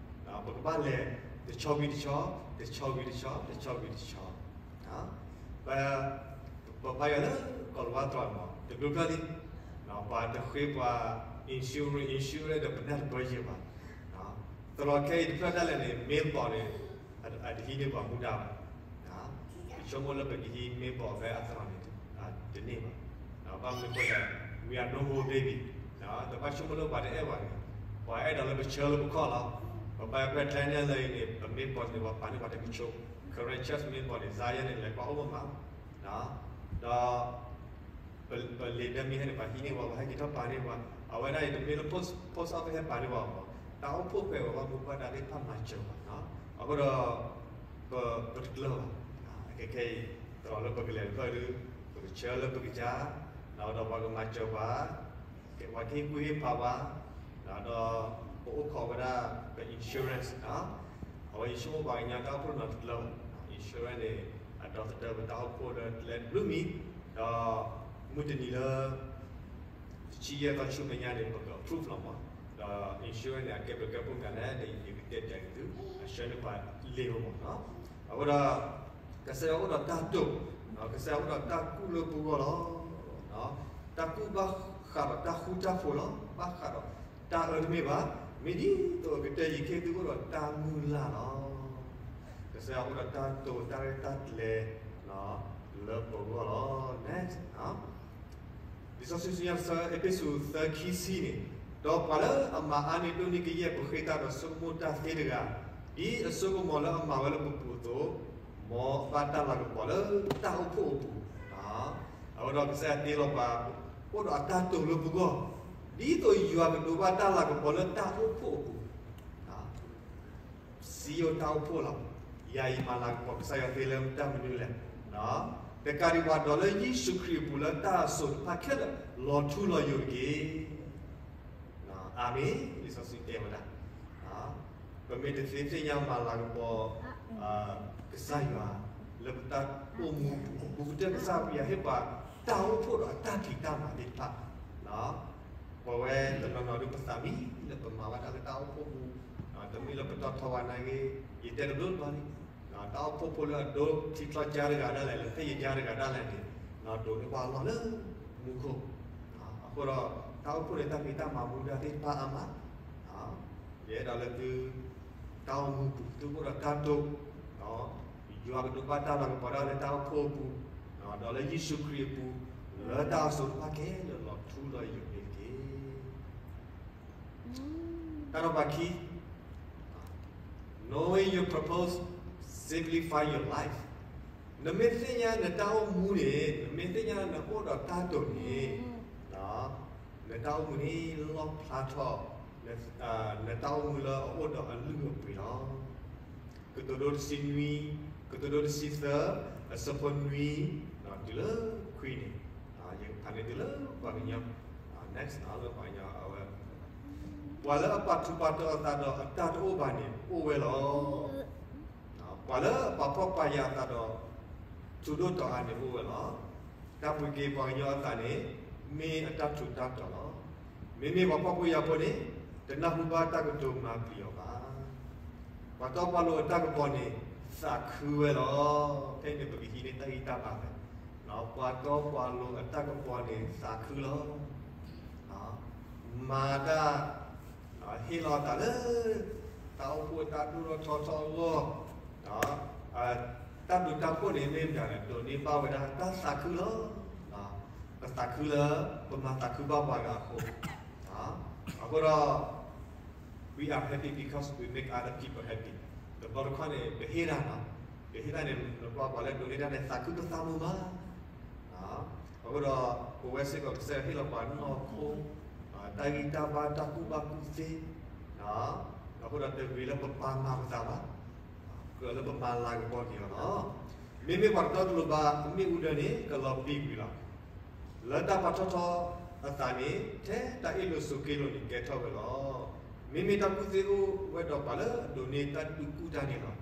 ါ, ပကဘၣ်လဲၤတဆီဝံၤတဆီ, တဆီဝံၤတဆီ, တဆီဝံၤတဆီ. ပ, ပဘါယွၤလၢကီၢ်လၤဝါသရိာ်မး တဘျုးဖျၢၣ်လံ, ပှၤတဃ့ပှၤ insurance, insurance ဒီးပနၢ်တပၢၢ်ယဲၢ်ဘၣ်. သရိာ်ခဲအံၤတဖျၢၣ်ဒၣ်လဲာ်န့ၣ် mailbox န့ၣ် အတဟံးန့ၢ်ပှၤမူဒါဘၣ်. ယဆိကမိၣ်လၢပကဟံး mailbox ဖဲအသရိာ်န့ၣ် တန့ၢ်ဘၣ်. ဘၣ်မနုၤအဃိလဲၣ်, we are no more baby. တဘၣ်ဆိကမိၣ်လၢပှၤတအဲၣ်ပှၤန့ၣ်, ပှၤအဲၣ်ဒိးလၢပဆၢလၢပခီၣ်လီၤ. ပဘါယွၤဖဲကျဲန့ၣ်လၢအံၤန့ၣ် ပ mailbox န့ၣ် ပှၤပာ်န့ၢ်ပှၤတမုၢ်ဆိ, Karen Church mailbox န့ၣ် Zion န့ၣ် လဲၤကွၢ်အိၣ်မးမး, ဒီး ပလံာ်ဒၢမ့ၢ်ဟဲန့ၣ် ပှၤဟံးန့ၢ်ဝဲ, ပှၤဟဲက့ၤထီၣ်ပာ်န့ၢ်ဝဲ, အဝဲဒၣ်အံၤတမ့ၢ်လၢ post, post office ဟဲပာ်န့ၢ်ဝဲဘၣ်, တၢ်အိၣ်ဖှိၣ်ဖဲဝဲဘၣ်မူဘၣ်ဒါသ့ၣ်တဖၣ်မၤစၢၤဘၣ်. အဃိဒီး ပ, ပတကျၢၤဘၣ်. ခဲခဲအံၤ သရိာ်လၢပကလဲၤတဖျၢၣ်ဒီး ပကဆၢလၢပကစၢ်, ဒီးပှၤကမၤစၢၤပှၤ, ပှၤကဟ့ၣ်ကူၣ်ဟ့ၣ်ဖးပှၤ, ဒီးပအိၣ်ခိးဝဲဒၣ်ပ insurance, insurance အဝဲယဆိကမိၣ်ပှၤကညီတၢ်အိၣ်ဖှိၣ်နီတကျၢၤဘၣ်. insurance န့ၣ် အဒီသဒၢပတၢ်အိၣ်ဖှိၣ်လၢကျဲတဘျုးမံၤ, ဒီးမုၢ်တနံၤလၢ တဆံယဲၢ်သီဆူမဲာ်ညါန့ၣ် ပက approve လီၤမး. ဒီး insurance န့ၣ် အကဲဘျုးကဲဖှိၣ်မနုၤလဲၣ်န့ၣ် ယကတဲပၠးက့ၤသု အဆၢန့ၢ်ပှၤလံာ်မးနီၤ. အဃိဒီး ကစၢ်ယွၤအိၣ်ဒီးတၢ်တိာ်, ကစၢ်ယွၤအိၣ်ဒီးတၢ်ကူၣ်လၢပဂီၢ်လီၤ. တၢ်ကူၣ်ဘၣ်ဃးဒီးတၢ်ဃူတၢ်ဖိးလီၤ, ဘၣ်ဃးဒီးတၢ်အၢတမ့ၢ်ဘၣ်, မ့ၢ်ဒ်သိးအကတၢၢ်ယံၤကဟ့ၣ်သုအိၣ်ဒီးတၢ်မုၢ်လၢ်လီၤ. ကစၢ်ယွၤအိၣ်ဒီးတၢ်တိာ်တၢ်ရဲၣ်တၢ်ကျဲၤ လၢပဂီၢ်လီၤ. Next လံာ်စီဆှံဆူညါတဆၢ အ့းဖ့းစူးသၢခံဆံန့ၣ်, ဒီးပှၤလၢအမၤအါန့ၢ်ဒိၣ်န့ၢ်ကယဲၢ်ပဃ့တၢ်ဒီးဆိကမိၣ်တၢ်သ့တဂၤ, ဒ်အစိကမီၤလၢအမၤဝဲလၢပပူၤအသိး, မ်အဘၣ်တၢ်လၤကပီၤလၢတၢ်အိၣ်ဖှိၣ်အပူၤ. အဃိဒီးကစၢ်ယွၤတ့လီၤပှၤ အိၣ်ဒီးအတၢ်တိာ်လၢပဂီၢ်, ဒ်သိးယွၤကဒိးဘၣ်တၢ်လၤကပီၤလၢတၢ်အိၣ်ဖှိၣ်အပူၤ စံယိၣ်တၢ်အိၣ်ဖှိၣ်လီၤ. ယၤအံၤမၤလၤကပီၤကစၢ်ယွၤသ့လၢတၢ်မနုၤလဲၣ်. တကးဒံးဘၣ်ဒီးလၢယ့ၣ်ၡူးခရံာ်အပူၤလၢတၢ်အစိၤတဖၣ်ခဲလၢာ် လီၤထူလီၤယိာ်တက့ၢ်. အၤမ့ၣ်, လံာ်စီဆှံတဲဝဲဒၣ်, ပမ့ၢ်တသ့သ့ၣ်ညါမၤလၤကပီၤ ကစၢ်ယွၤ လၢပတၢ်အိၣ်မူအပူၤ, ပကတၢၢ်ကစၢ်ယွၤဟ့ၣ်ပှၤတၢ်အိၣ်ဖှိၣ်ဒီးအတၢ်ဖံးတၢ်မၤသ့ၣ်တဖၣ် ပဝဲတနီၤနီၤဒုးပသးမံလၢပမၤဘၣ်တၢ်လၢတၢ်အိၣ်ဖှိၣ်ပူၤ, တမ့ၢ်လၢပတီၢ်ထီဝဲနာ်က့, ယတဲတဘျီဘျီလံ, တၢ်အိၣ်ဖှိၣ်ဖိလၢအဒိထံချီကါတဂၤဒၣ်လဲာ် လၢဖဲယကါတဂၤဒၣ်လဲာ်န့ၣ်, ဒိးန့ၢ်ပှၤအလီၢ်လၢမူခိၣ်. အဃိဒီး တၢ်အိၣ်ဖှိၣ်န့ၣ် တၢ်ဖံးတၢ်မၤမူဒါသ့ၣ်တဖၣ်အါမး, ယအဲၣ်ဒိးလၢသု တၢ်အိၣ်မူပူၤ သုအိၣ်ဒီးတၢ်တိာ်, ယွၤကဒိးဘၣ်တၢ်လၤကပီၤဒၣ်လၢတၢ်အိၣ်ဖှိၣ်အပူၤ, ဒီးလၢယ့ၣ်ၡူးခရံာ်အပူၤ, လၢတၢ်အိၣ်ဆိးတဖၣ်ခဲလၢာ်လီၤထူလီၤယိာ်န့ၣ်တက့ၢ်. တၢ်နီၤဖးခံ, Knowing your purpose simplify your life. နမ့ၢ်သ့ၣ်ညါနတၢ်အိၣ်မူန့ၣ်, နမ့ၢ်သ့ၣ်ညါနအိၣ်ဒီးတၢ်တိာ်န့ၣ်, နတၢ်အိၣ်မူန့ၣ်လီၣ်ဖျါထီၣ်, နတၢ်အိၣ်မူလၢအအိၣ်ဒီးအလုၢ်အပှ့ၤလီၤ. ကတိၤဒိတဆံနွံ, ကတိၤဒိတဆံသၢ, အဆၢဖိနွံ, တုၤလၢခွံန့ၣ်, ယကဖးန့ၢ်တုၤလၢပှၤကညီ, next လၢပှၤကညီအဝဲ, ပှၤလၢအပာ်ထူးပာ်တီၤအသးဒီးအတၢ်တအိၣ်ဘၣ်န့ၣ် အိၣ်ဝဲလီၤ. ပှၤလၢအပာ်ဖှီၣ်ပာ်ယာ်အသးဒီး ထူးဒိၣ်တီၤအါန့ၣ်အိၣ်ဝဲလီၤ. တၢ်ပှ့ၤက့ၤပှၤကညီအသးန့ၣ် မ့ၢ်အတၢ်ထူးတၢ်တီၤလီၤ. မ့မ့ၢ်ပှၤဖှီၣ်ဖိယာ်ဖိန့ၣ် တနၢ်ဟူဘၣ်တၢ်ကတိၤမၤပျံၤအီၤဘၣ်. ပှၤတီပှၤလိၤအတၢ်ကပီၤန့ၣ် သးခုဝဲလီၤ. ဖဲန့ၣ်ပကဟံးန့ၢ်တၢ်ဂံၢ်တၢ်ဘါဖဲ, ပှၤတီပှၤလိၤအတၢ်ကပီၤန့ၣ် သးခုလီၤ. မၤတၢ် ဟ့ၣ်လီၤအသးလၢ တၢ်အိၣ်ဖှိၣ်တၢ်ဒိၣ်ထီၣ်ထီထီၣ်အဂီၢ်, တၢ်ဘျုးတၢ်ဖှိၣ်န့ၣ်မ့ၢ်မတၤလဲၣ်, ဒိးန့ၢ်ဘၣ်ဝဲဒၣ်တၢ်သးခုလီၤ. ပသးခုလၢ ပမၤသးခုဘၣ်ပှၤဂၤအဃိ, အဃိဒီး we are happy because we make other people happy. တဘျီတခီၣ်န့ၣ် ပဟ့ၣ်တၢ်နီၤ, ပဟ့ၣ်တၢ်န့ၣ် ပှၤလၢဒိးန့ၢ်တၢ်န့ၣ် သးခုပသးမုာ်မး. အဃိဒီး ပဝဲစ့ၢ်ကီးကစၢ်ယွၤဟ့ၣ်လီၤပှၤနီၢ်ခိ, တၢ်ဂံၢ်တၢ်ဘါ တၢ်ကူၣ်ဘၣ်ကူၣ်သ့, အဃိဒီးတဂ့ၤလၢပပာ်မၤပသးဘၣ်, ကြၢးလၢပမၤလၤကပီၤက့ၤအီၤလီၤ. မ့မ့ၢ်ပှၤတတီတလိၤဘၣ် အမ့ၣ်အူဒၢန့ၣ် ကလီၤပံာ်ကွံာ်လီၤ. လၢတၢ်ပာ်ထီၣ်ထီအသးန့ၣ် ထဲတၢ်အ့ၣ်လိာ်ဆိးက့လိာ်န့ၣ် ကဲထီၣ်ဝဲလီၤ. မ့မ့ၢ်တၢ်ကူၣ်သ့အိၣ်ဝဲဒီးပှၤလၢအဒိးန့ၢ်တၢ်ဒုးကူၣ်တၢ်န့ၣ်လီၤ.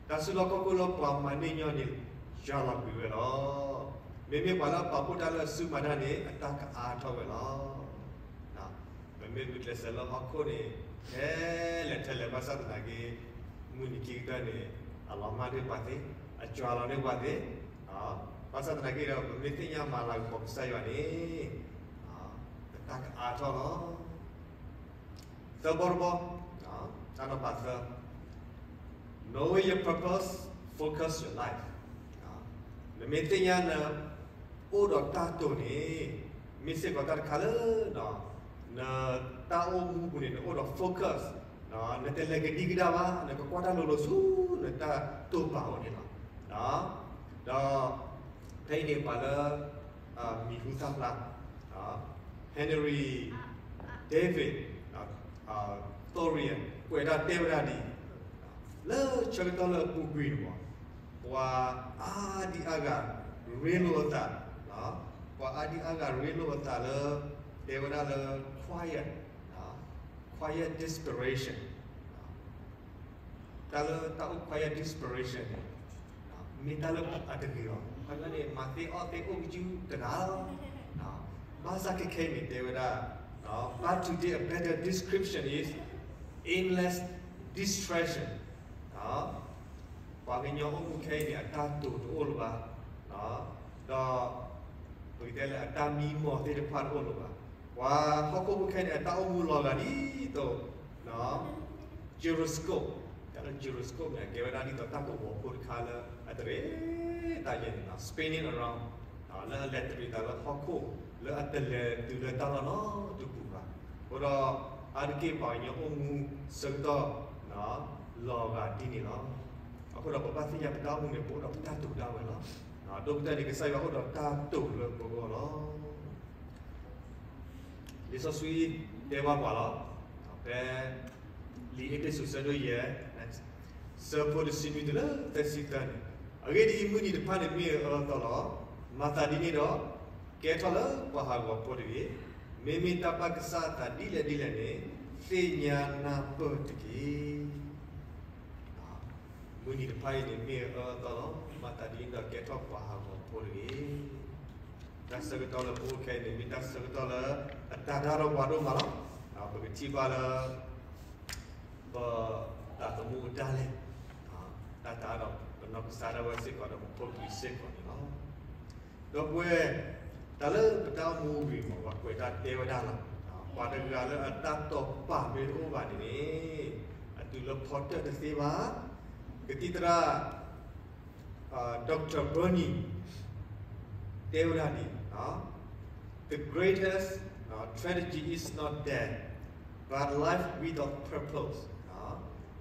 တၢ်စုလီၢ်ခီၣ်ခိၣ်လၢပှၤမၤန့ၢ်ညီန့ၣ် ယွၤလီၤကွံာ်ဝဲလီၤ. မ့မ့ၢ်ပှၤလၢအပာ်ဖှိၣ်တၢ်လၢအစုမၤတၢ်န့ၣ် အတၢ်ကအါထီၣ်ဝဲလီၤ. ပမ့ၢ်ဂုာ်ကျဲးစၢးလၢဟီၣ်ခိၣ်န့ၣ် ထဲလဲၣ်ထဲလဲၣ် ဘၣ်ဆၣ်သနာ်က့ မုၢ်နံၤခံကတၢၢ်န့ၣ် အလီၤမၢ်န့ၢ်ပှၤသ့, အယွၤလီၤန့ၢ်ပှၤသ့, ဘၣ်ဆၣ်သနာ်က့ဒီး ပမ့ၢ်သ့ၣ်ညါမၤလၤကပီၤကစၢ်ယွၤန့ၣ် ပတၢ်ကအါထီၣ်လီၤ. သၢဘီတဘီ, တၢ်နီၤဖးသၢ, Knowing your purpose, focus your life. နမ့ၢ်သ့ၣ်ညါနအိၣ်ဒီးတၢ်တိာ်န့ၣ် မ့ၢ်စ့ၢ်ကီးတၢ်တခါလၢ နတၢ်အိၣ်မူပူၤန့ၣ် နအိၣ်ဒီး focus, နတလဲၤကဒံကဒါဘၣ်, နကကွၢ်တၢ်လိၤလိၤဆူနတၢ်တိာ်ပာ်အီၤန့ၣ်လီၤ. ဒီး ဖဲအံၤန့ၣ်ပှၤလၢ မံၤဟူသၣ်ဖျါ Henry David Thoreau ကွဲးဒၣ်တဲဝဲဒၣ်ဒ်အံၤ, လၢဆၢကတီၢ်လၢအပူၤကွံာ်န့ၣ်မး ပှၤအါဒံအါဂၤရ့လိာ်အသး, ပှၤအါဒံအါဂၤရ့လိာ်အသးလၢ တဲဝဲဒၣ်လၢ quiet, quiet desperation, တၢ်လၢတၢ်အိၣ် quiet desperation န့ၣ် မ့ၢ်တၢ်လၢအတဂ့ၤလီၤ. ခီပညီန့ၣ် မၤသ့အီၣ်သ့အိၣ်ကယုၢ်တဂၤလီၤ. ဘၣ်ဆၣ်ခဲခဲအံၤန့ၣ် တဲဝဲဒၣ် but today a better description is aimless distraction. ပှၤကညီအိၣ်မူခဲအံၤန့ၣ် အတၢ်တိာ်တအိၣ်လၢၤဘၣ်, ဒီး ပကတဲလၢအတၢ်မံမီၢ်သ့ၣ်တဖၣ်တအိၣ်လၢၤဘၣ်. ပှၤဟီၣ်ခိၣ်ဖိခဲအံၤန့ၣ် အတၢ်အိၣ်မူလီၤဂာ်ဒ်သိး gyroscope, တၢ်လၢ gyroscope န့ၣ် အကဲဝဲဒၣ်ဒ်သိးတၢ်ကဝီၤဖိတခါလၢအတရံးတၢ်ယဲၢ်န့ၣ်လီၤ, spinning around, လၢအလဲၤတရံးသးလၢဟီၣ်ခိၣ် လၢအတလဲၤတုၤလၢတၢ်လီၢ်နီတပူၤဘၣ်. အဃိဒီး အါတက့ၢ်ပှၤကညီအိၣ်မူဆၢကတီၢ် လီၤဂာ်ဒ်န့ၣ်လီၤ. အဃိဒီးပဘၣ်သ့ၣ်ညါပတၢ်အိၣ်မူန့ၣ် ပအိၣ်ဒီးပတၢ်တိာ်ဒၣ်ဝဲလီၤ. ဒိၣ်ကတၢၢ်န့ၣ် ကစၢ်ယွၤအိၣ်ဒီးတၢ်တိာ်လၢပဂီၢ်လီၤ. လံာ်စီဆှံတဲဘၣ်ပှၤလီၤ. ဖဲ လံာ်အ့းဖ့းစူး အဆၢဒိၣ်ယဲၢ် အဆၢဖိတဆံနွံတုၤလၢသၢဆံသၢန့ၣ်, အဂ့ၢ်ဒ်အံၤ, မုၢ်နံၤတဖၣ်န့ၣ်မ့ၢ်အအၢအသီလီၤ. မၤသးဒ်န့ၣ်ဒီး ကဲထီၣ်လၢပှၤဟးဂီၤဖိတဂ့ၤ. မ့မ့ၢ်တၢ်ဘၣ်ကစၢ်အသးဒ်လဲၣ်ဒ်လဲၣ်န့ၣ် သ့ၣ်ညါနၢ်ပၢၢ်တက့ၢ်. မုၢ်နံၤတဖၣ်အံၤန့ၣ်မ့ၢ်အအၢအသီလီၤ. မၤသးဒ်န့ၣ်ဒီး ကဲထီၣ်ပှၤဟးဂီၤဖိတဂ့ၤ. တၢ်ဆၢကတီၢ်လၢပအိၣ်ခဲအံၤန့ၣ် မ့ၢ်တၢ်ဆၢကတီၢ်လၢအတၢ်တၢ်ဒီးပှၤဒိၣ်မးလီၤ. ပကထံၣ်ဘၣ်လၢ ပသးသမူအတၢ်လဲၤ, တၢ်တၢ်ဒီးပနီၢ်ကစၢ်ဒၣ်ဝဲစ့ၢ်ကီးဒီးပဖိပလံၤစ့ၢ်ကီးန့ၣ်လီၤ. ဒီပုၢ်ဝဲၢ်, တၢ်လၢပတၢ်အိၣ်မူဝံၤမး ပှၤကွဲးတၢ်တဲဝဲဒၣ်လီၤ. ပှၤတဂၤလၢအတၢ်တိာ်ပာ်မ့ၢ်တအိၣ်ဘၣ်န့ၣ်န့ၣ်, အတုၤလၢဖီတၢၣ်တသ့ဘၣ်. ကသံၣ်သရၣ် Doctor Bernie တဲဝဲဒၣ်ဒ်အံၤ, The greatest tragedy is not death, but life without purpose.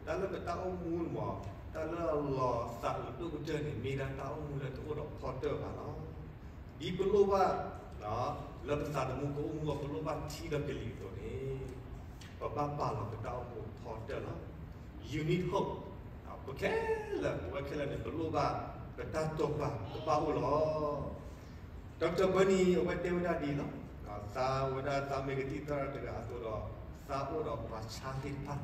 တၢ်လၢပတၢ်အိၣ်မူန့ၣ်မ့ၢ် တၢ်လၢအလီၤသးအုးဒိၣ်ကတၢၢ်န့ၣ် မ့ၢ်ဒၣ်တၢ်အိၣ်မူလၢတအိၣ်ဒီးဖီတၢၣ်ဘၣ်လီၤ. ဒ်ပလိၣ်ဘၣ် လၢပသးသမူကအိၣ်မူအီၤ ပလိၣ်ဘၣ်ထံဒီးကလံၤအသိးန့ၣ်, ပဘၣ်ပာ်လီၤပတၢ်အိၣ်မူဖီတၢၣ်လီၤ. You need hope. ပခဲလၢာ် ပဝဲခဲလၢာ်န့ၣ် ပလိၣ်ဘၣ်ပတၢ်တိာ်ပာ် ပဘၣ်အိၣ်လီၤ. Doctor Bernie အဝဲတဲဝဲဒၣ်ဒ်အံၤလီၤ. သးဝဲဒၣ်သးမ့ၢ်ကသံၣ်သရၣ်တဂၤအသိးဒီး သးအိၣ်ဒီးပှၤဆါသ့ၣ်တဖၣ်,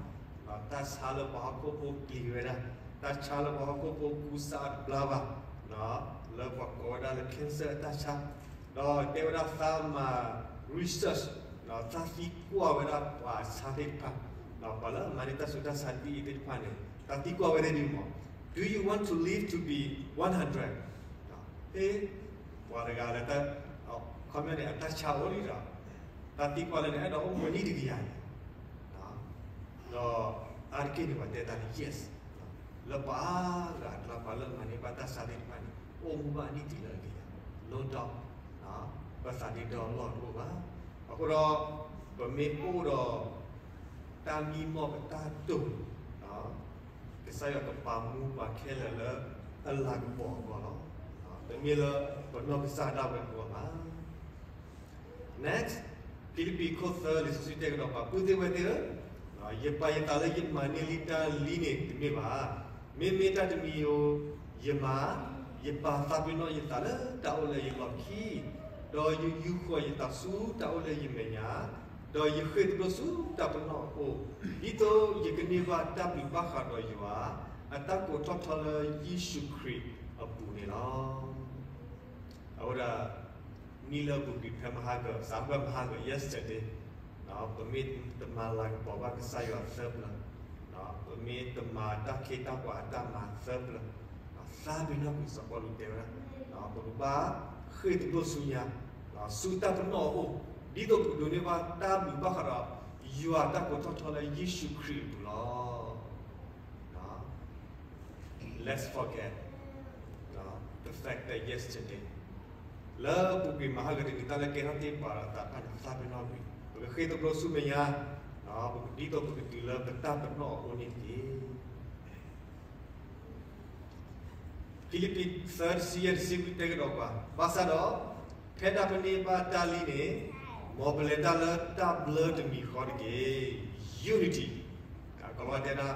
တၢ်ဆါလၢပှၤဟီၣ်ခိၣ်ဖိပျံၤဝဲဒၣ်, တၢ်ဆါလၢပှၤဟီၣ်ခိၣ်ဖိကူစါအတဘျါဘၣ်, လၢပှၤကိးဝဲဒၣ်လၢ cancer အတၢ်ဆါ, ဒီးတဲဝဲဒၣ်သးမၤ research, သးသံကွၢ်ဝဲဒၣ်ပှၤဆါသ့ၣ်တဖၣ်, ပှၤလၢအမၤန့ၢ်တၢ်ဆူးတၢ်ဆါဒ်အံၤသ့ၣ်တဖၣ်န့ၣ် သးသံကွၢ်ဝဲသ့ၣ်ဒ်အံၤမး, Do you want to live to be one hundred? ဟ့ၣ်, ပှၤတဂၤလၢ ခီပညီန့ၣ် အတၢ်ဆါအိၣ်လံဒီး သးသံကွၢ်လၢန့ၣ် အဲၣ်ဒိးအိၣ်မူနံၣ်တကယၤန့ၣ်, ဒီးအါတက့ၢ်န့ၣ် ပှၤတဲသးလၢ yes, လၢပှၤအါဂၤအကျါ ပှၤလၢမၤန့ၢ်ဘၣ်တၢ်ဆါသ့ၣ်တဖၣ်န့ၣ် အိၣ်မူဘၣ်နံၣ်တုၤလၢအကယၤ, လီၢ်ဒီး ပသးဒ့ဒီလီၢ်တအိၣ်ဘၣ်. အဃိဒီး ပမ့ၢ်အိၣ်ဒီး တၢ်မံမီၢ်ပတၢ်တိာ်, ကစၢ်ယွၤကပာ်မူပှၤခဲလၢာ်လၢအလၤကပီၤအဂီၢ်လီၤ. တမ့ၢ်လၢပနီၢ်ကစၢ်ဒၣ်ဝဲအဂီၢ်ဘၣ်. Next, ဖံလံးပံးခိၣ်သၢ လံာ်စီဆှံတဲကဒီးပှၤ ပုၢ်သ့ၣ်ဝဲၢ်သ့ၣ်ဧၢ, ယပာ်ယသးလၢယမၤန့ၢ်လံတၢ်လံန့ၣ်တမ့ၢ်ဘၣ်. မ့မ့ၢ်တၢ်တမံၤဧိၤ, ယမၤ, ယပာ်သးပ့ၤနီၣ်ယသးလၢတၢ်အိၣ်လၢယလီၢ်ခံ, ဒီးယယူာ်ဃီၤယသးဆူတၢ်အိၣ်လၢယမဲာ်ညါ, ဒီးယဃ့ၢ်သဒိၣ်ဆူတၢ်ပနီၣ်အအိၣ်, ဒ်သိးယကန့ၢ်ဘၣ်တၢ်ဘျုးဘၣ်ဃးဒီးယွၤ အတၢ်ကိးထီၣ်ထီလၢယ့ၣ်ၡူးခရံာ်အပူၤန့ၣ်လီၤ. အဝဲဒၣ် နံၣ်လၢအပူၤကွံာ်ဖဲမဟါကၢၤ စးထီၣ်ဖဲမဟါကၢၤ yesterday, ပမ့ၢ်တမၤလၤကပီၤဘၣ်ကစၢ်ယွၤသၢပျၢၤ, ပမ့ၢ်တမၤတၢ်ခ့တၢ်ပှၤအတၢ်မၤသၢပျၢၤ, သးပ့ၤနီၣ်ကွံာ် စီၤပီလူးတဲဝဲဒၣ်, ပကဘၣ်ဃ့ၢ်သဒိၣ်ဆူညါ ဆူတၢ်ပနီၣ်အအိၣ်, ဒ်သိးပကဒိးန့ၢ်ဘၣ်တၢ်ဘျုးဘၣ်ဃးဒီး ယွၤတၢ်ကိးထီၣ်ထီလၢယ့ၣ်ၡူးခရံာ်အပူၤလီၤ. Let's forget the fact that yesterday, လၢအပူၤကွံာ်မဟါကၢၤတနံၤ တၢ်လၢကဲထီၣ်သ့ပှၤဒီးသးတဖၣ်န့ၣ် သးပ့ၤနီၣ်ကွံာ်, ပကဃ့ၢ်သဒိၣ်ဆူမဲာ်ညါ, ဒ်သိးပကတုၤလၢပတၢ်ပနီၣ်အအိၣ်န့ၣ်တက့ၢ်. ဖံလံးပံးသၢ တဆံယဲၢ် တဆံခွံ တဲကဒီးပှၤ, ဘၣ်ဆၣ်ဒီး ဖဲဒၣ်ပန့ၢ်ဘၣ်တၢ်လံန့ၣ်, မ်ပလဲၤတၢ်လၢတၢ်ဘျၢတမံၤဃီတက့ၢ်. Unity. ကီၤလၤဝါတဲဒၣ်,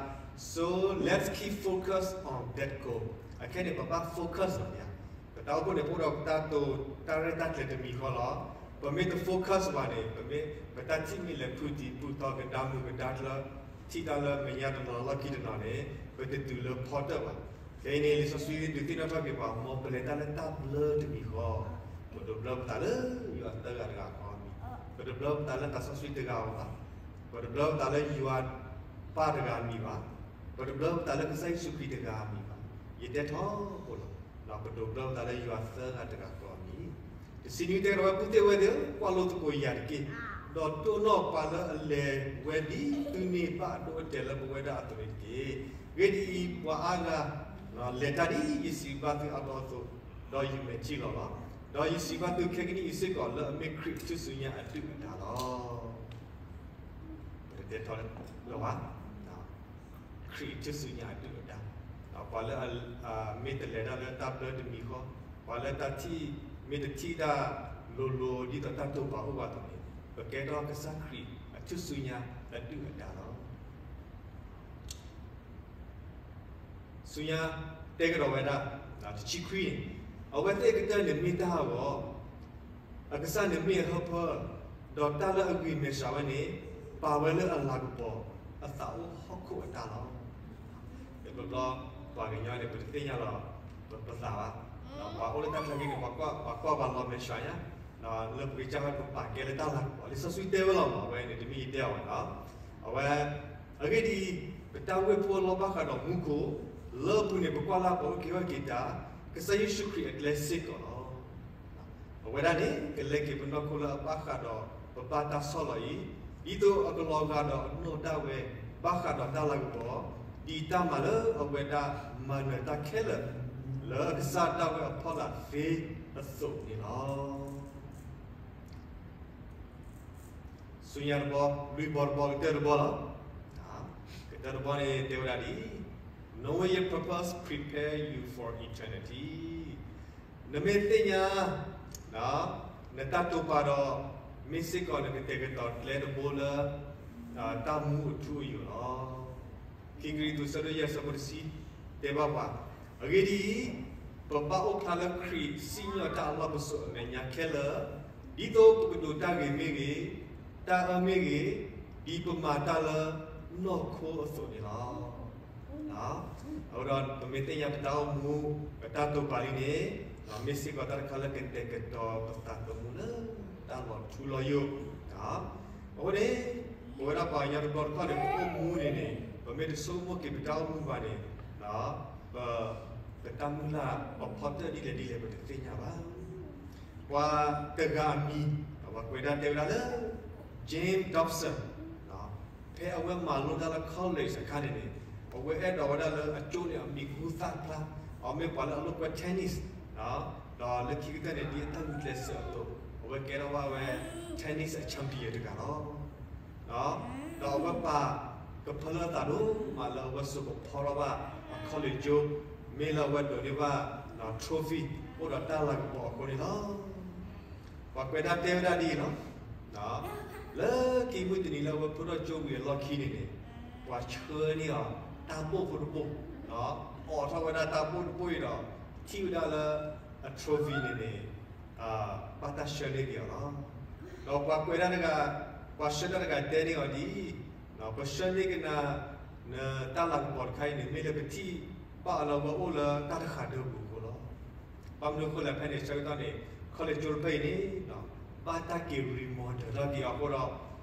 so let's keep focus on that goal. အခဲန့ၣ် ပဘၣ် focus လီၤ. ပတၢ်အိၣ်ဖှိၣ်န့ၣ် ပအိၣ်ဒီးပတၢ်တိာ်တၢ်ရဲၣ်တၢ်ကျဲၤတမံၤဃီလီၤ. ပမ့ၢ်တ focus ဘၣ်န့ၣ် ပမ့ၢ် ပတၢ်ထံၣ်မ့ၢ်လဲၤဖုးတံၤဖုးသီ ကဒါမုၢ်ကဒါကျၢၤ ထံၣ်တၢ်လၢမဲာ်ညါတနီၤလီၢ်ခံတနီၤန့ၣ် ပတတုၤလၢဖီတၢၣ်ဘၣ်. ခဲအံၤန့ၣ် လံာ်စီဆှံဒုးသ့ၣ်နီၣ်ထီၣ်က့ၤပှၤ မ်ပလဲၤတၢ်လၢတၢ်ဘျၢတမံၤဃီ, ပဒိးဘျၢပသးလၢယွၤသၢဂၤတဂၤဃီအမံၤ, ပတဘျၢပသးလၢသးစီဆှံတဂၤဧိၤဘၣ်, ပတဘျၢပသးလၢယွၤပၢ်တဂၤအမံၤဘၣ်, ပတဘျၢပသးလၢကစၢ်ယ့ၣ်ၡူးခရံာ်တဂၤအမံၤဘၣ်. ယတဲထီဘိလီၤ, ပဒိးဘျၢပသးလၢယွၤသၢဂၤတဂၤဃီအမံၤ. တဆံနွံတဲကဒီးဝဲ ပုၢ်သ့ၣ်ဝဲၢ်သ့ၣ်ဧၢ, ကွၢ်လိသကိးယၤတက့ၢ်, ဒီးတိၢ်နီၣ်ပှၤလၢအလဲၤဝဲဒ်သုန့ၢ်ဘၣ်အဒိအတဲာ်လၢပဝဲဒၣ်အသိးန့ၣ်တက့ၢ်. အဂ့ၢ်ဒ်အံၤ, ပှၤအါဂၤလဲၤတၢ်ဒ်ယစံးဘၣ်သုအါဘျီအသိး, ဒီးယမဲာ်ထံလီၤလီၤ. ဒီးယစံးဘၣ်သုခဲကနံၣ်အံၤစ့ၢ်ကီး လၢအမ့ၢ်ခရံာ်အထူၣ်စုညါအဒုၣ်အဒါလီၤ. Let's forget ခရံာ်အထူၣ်စုညါအဒုၣ်အဒါ, ပှၤလၢအမ့ၢ်တလဲၤတၢ်လၢတၢ်ဘျၢတမံၤဃီ, ပှၤလၢတၢ်ထံၣ်မ့ၢ်တထံၣ်တၢ်လိၤလိၤ ဒ်သိးတၢ်တိာ်ပာ်အိၣ်ဘၣ်အသိးန့ၣ်, ပကဲထီၣ်ကစၢ်ခရံာ်အထူၣ်စုညါအဒုၣ်အဒါလီၤ. ဆူညါတဲကဒီးဝဲဒၣ်, တဆံခွံန့ၣ်, အဝဲသ့ၣ်အကတၢၢ်န့ၣ်မ့ၢ်တၢ်အဂီၢ်, အကစၢ်န့ၣ်မ့ၢ်အဟၢဖၢ, ဒီးတၢ်လၢအဂံၢ်မဲာ်ဆှးဝဲန့ၣ် ပာ်ဝဲလၢအလၤကပီၤ အသးအိၣ်ဟီၣ်ခိၣ်အတၢ်လီၤ. တဘျီဘျီ ပှၤကညီန့ၣ် ပတသ့ၣ်ညါလီၤ ပသးဘၣ်, ပှၤအိၣ်လၢတၢ်ချၢက့ၤန့ၣ် ပှၤကွၢ်ပှၤလီၤမဲာ်ဆှးညါ, လၢပကစၢ်ဝဲပပာ်ကဲလၢတၢ်လၤကပီၤ လံာ်စီဆှံတဲဝဲလီၤမး အဝဲန့ၣ် တမ့ၢ်ယတဲအီၤဘၣ်နီၤ, အဝဲ အဂ့ၢ်ဒ်အံၤ, ပတၢ်ဝ့ၢ်ဖိလီၢ်ဘၣ်ဃးဒီးမူခိၣ်, လၢအပူၤန့ၣ် ပကွၢ်လၢပှၤအုၣ်က့ၤခီၣ်က့ၤတၢ်, ကစၢ်ယ့ၣ်ၡူးခရံာ်အကျဲစ့ၢ်ကီးလီၤ. အဝဲဒၣ်န့ၣ် ကလဲၤက့ၤပနီၢ်ခိလၢအဘၣ်ဃးဒီး ပဘၣ်တၢ်ဆီၣ်လီၤအံၤ, ဒ်သိးအကလီၤဂာ်ဒီးအနီၢ်ဒၣ်ဝဲ ဘၣ်ဃးဒီးတၢ်လၤကပီၤ, ဒ်တၢ်မၤလၢအဝဲဒၣ်မၤနၢၤတၢ်ခဲလၢာ် လၢအကစၢ်ဒၣ်ဝဲအဖီလာ်သ့အသိးန့ၣ်လီၤ. ဆူညါတဘီ, လွံၢ်ဘီတဘီ ကတၢၢ်တဘီလီၤ. ကတၢၢ်တဘီန့ၣ်တဲဝဲဒၣ်ဒ်အံၤ, Knowing your purpose prepare you for eternity. နမ့ၢ်သ့ၣ်ညါ နတၢ်တိာ်ပာ်ဒီး မ့ၢ်စ့ၢ်ကီးနကတဲာ်ကတီၤကျဲတဘိလၢ တၢ်မူအထူအယိာ်လီၤ. ခံကရံၣ်သူး ဆၢဒိၣ်ယဲၢ် ဆၢဖိတဆံ တဲဘၣ်ပှၤ, အဂ့ၢ်ဒ်အံၤ, ပဘၣ်အိၣ်ဖျါလၢခရံာ်စံၣ်ညီၣ်တၢ်အလီၢ်ပစိာ်အမဲာ်ညါခဲလၢာ်, ဒ်သိးပကဒိးတၢ်ဂ့ၤမ့ၢ်ဂ့ၤ, တၢ်အၢမ့ၢ်ဂ့ၤ, ဒ်ပမၤတၢ်လၢနီၢ်ခိအသိးန့ၣ်လီၤ. အဃိဒီး ပမ့ၢ်သ့ၣ်ညါပတၢ်အိၣ်မူ ပတၢ်တိာ်ပာ်လံန့ၣ်, မ့ၢ်စ့ၢ်ကီးတၢ်တခါလၢကတဲာ်ကတီၤပသးသမူလၢတၢ်လီၤထူလီၤယိာ်. အဃိန့ၣ် ပဝဲဒၣ်ပှၤကညီတဘျီတခီၣ်န့ၣ် ပအိၣ်မူန့ၣ်န့ၣ် ပမ့ၢ်တဆိကမိၣ်က့ၤပတၢ်အိၣ်မူဘၣ်န့ၣ်, ပ ပတၢ်မုၢ်လၢ်အဖီတၢၣ်ဒ်လဲၣ်ဒ်လဲၣ် ပတသ့ၣ်ညါဘၣ်. ပှၤတဂၤအမံၤ ပှၤကွဲးဒၣ်တဲဝဲဒၣ်လၢ James Dobson, ဖဲအဝဲမၤလိတၢ်လၢ college အခါန့ၣ်န့ၣ်, အဝဲအဲၣ်ဒိးဝဲဒၣ်လၢအကၠိန့ၣ် အမံၤဟူသၣ်ဖျါ, အမ့ၢ်ပှၤလၢအလိာ်ကွဲ tennis, ဒီးလၢခံကတၢၢ်န့ၣ် ဒ်အတၢ်ဂုာ်ကျဲးစၢးအသိး အဝဲကဲထီၣ်ဘၣ်ဝဲ tennis အ champion တဂၤလီၤ. ဒီးအဝဲပာ်ကဖၢလၢအသးဒိၣ်မးလၢအဝဲစိာ်ကဖီထီၣ်ဘၣ်အ college ကၠိ, မ့ၢ်လၢအဝဲဒိးန့ၢ်ဘၣ် trophy အိၣ်ဒီးတၢ်လၤကပီၤအဃိန့ၣ်လီၤ. ပှၤကွဲးဒၣ်တဲဝဲဒၣ်ဒ်အံၤလီၤ. လၢခံမုၢ်တနံၤလၢအဝဲဖျိထီၣ်ကၠိဝံၤအလီၢ်ခံန့ၣ်န့ၣ်, ပှၤဆှၢန့ၢ်အီၤ တၢ်ဘိၣ်ဖိတဘိၣ်, အိးထီၣ်ဝဲဒၣ်တၢ်ဘိၣ်တဘိၣ်အံၤဒီး ထံၣ်ဝဲဒၣ်လၢအ trophy န့ၣ်န့ၣ် ဘၣ်တၢ်ဆှၢန့ၢ်က့ၤအီၤလီၤ. ဒီးပှၤကွဲးဒၣ်တဂၤ, ပှၤဆှၢတၢ်တဂၤတဲန့ၢ်အီၤဒ်အံၤ, ပဆှၢန့ၢ်က့ၤနၤ နတၢ်လၤကပီၤတခါအံၤန့ၣ် မ့ၢ်လၢပထံၣ်ဘၣ်အီၤလၢအဝဲအိၣ်လၢတၢ်တဃာ်ဒၢပူၤအဃိလီၤ. ဘၣ်မနုၤအဃိလဲၣ် ဖဲန့ၣ်ဆၢကတီၢ်န့ၣ် college ကၠိတဖၣ်အံၤန့ၣ် ဘၣ်တၢ်က့ၤ remodel ထီၣ်က့ၤအီၤအဃိဒီး တၢ်ပီးတၢ်လီတၢ်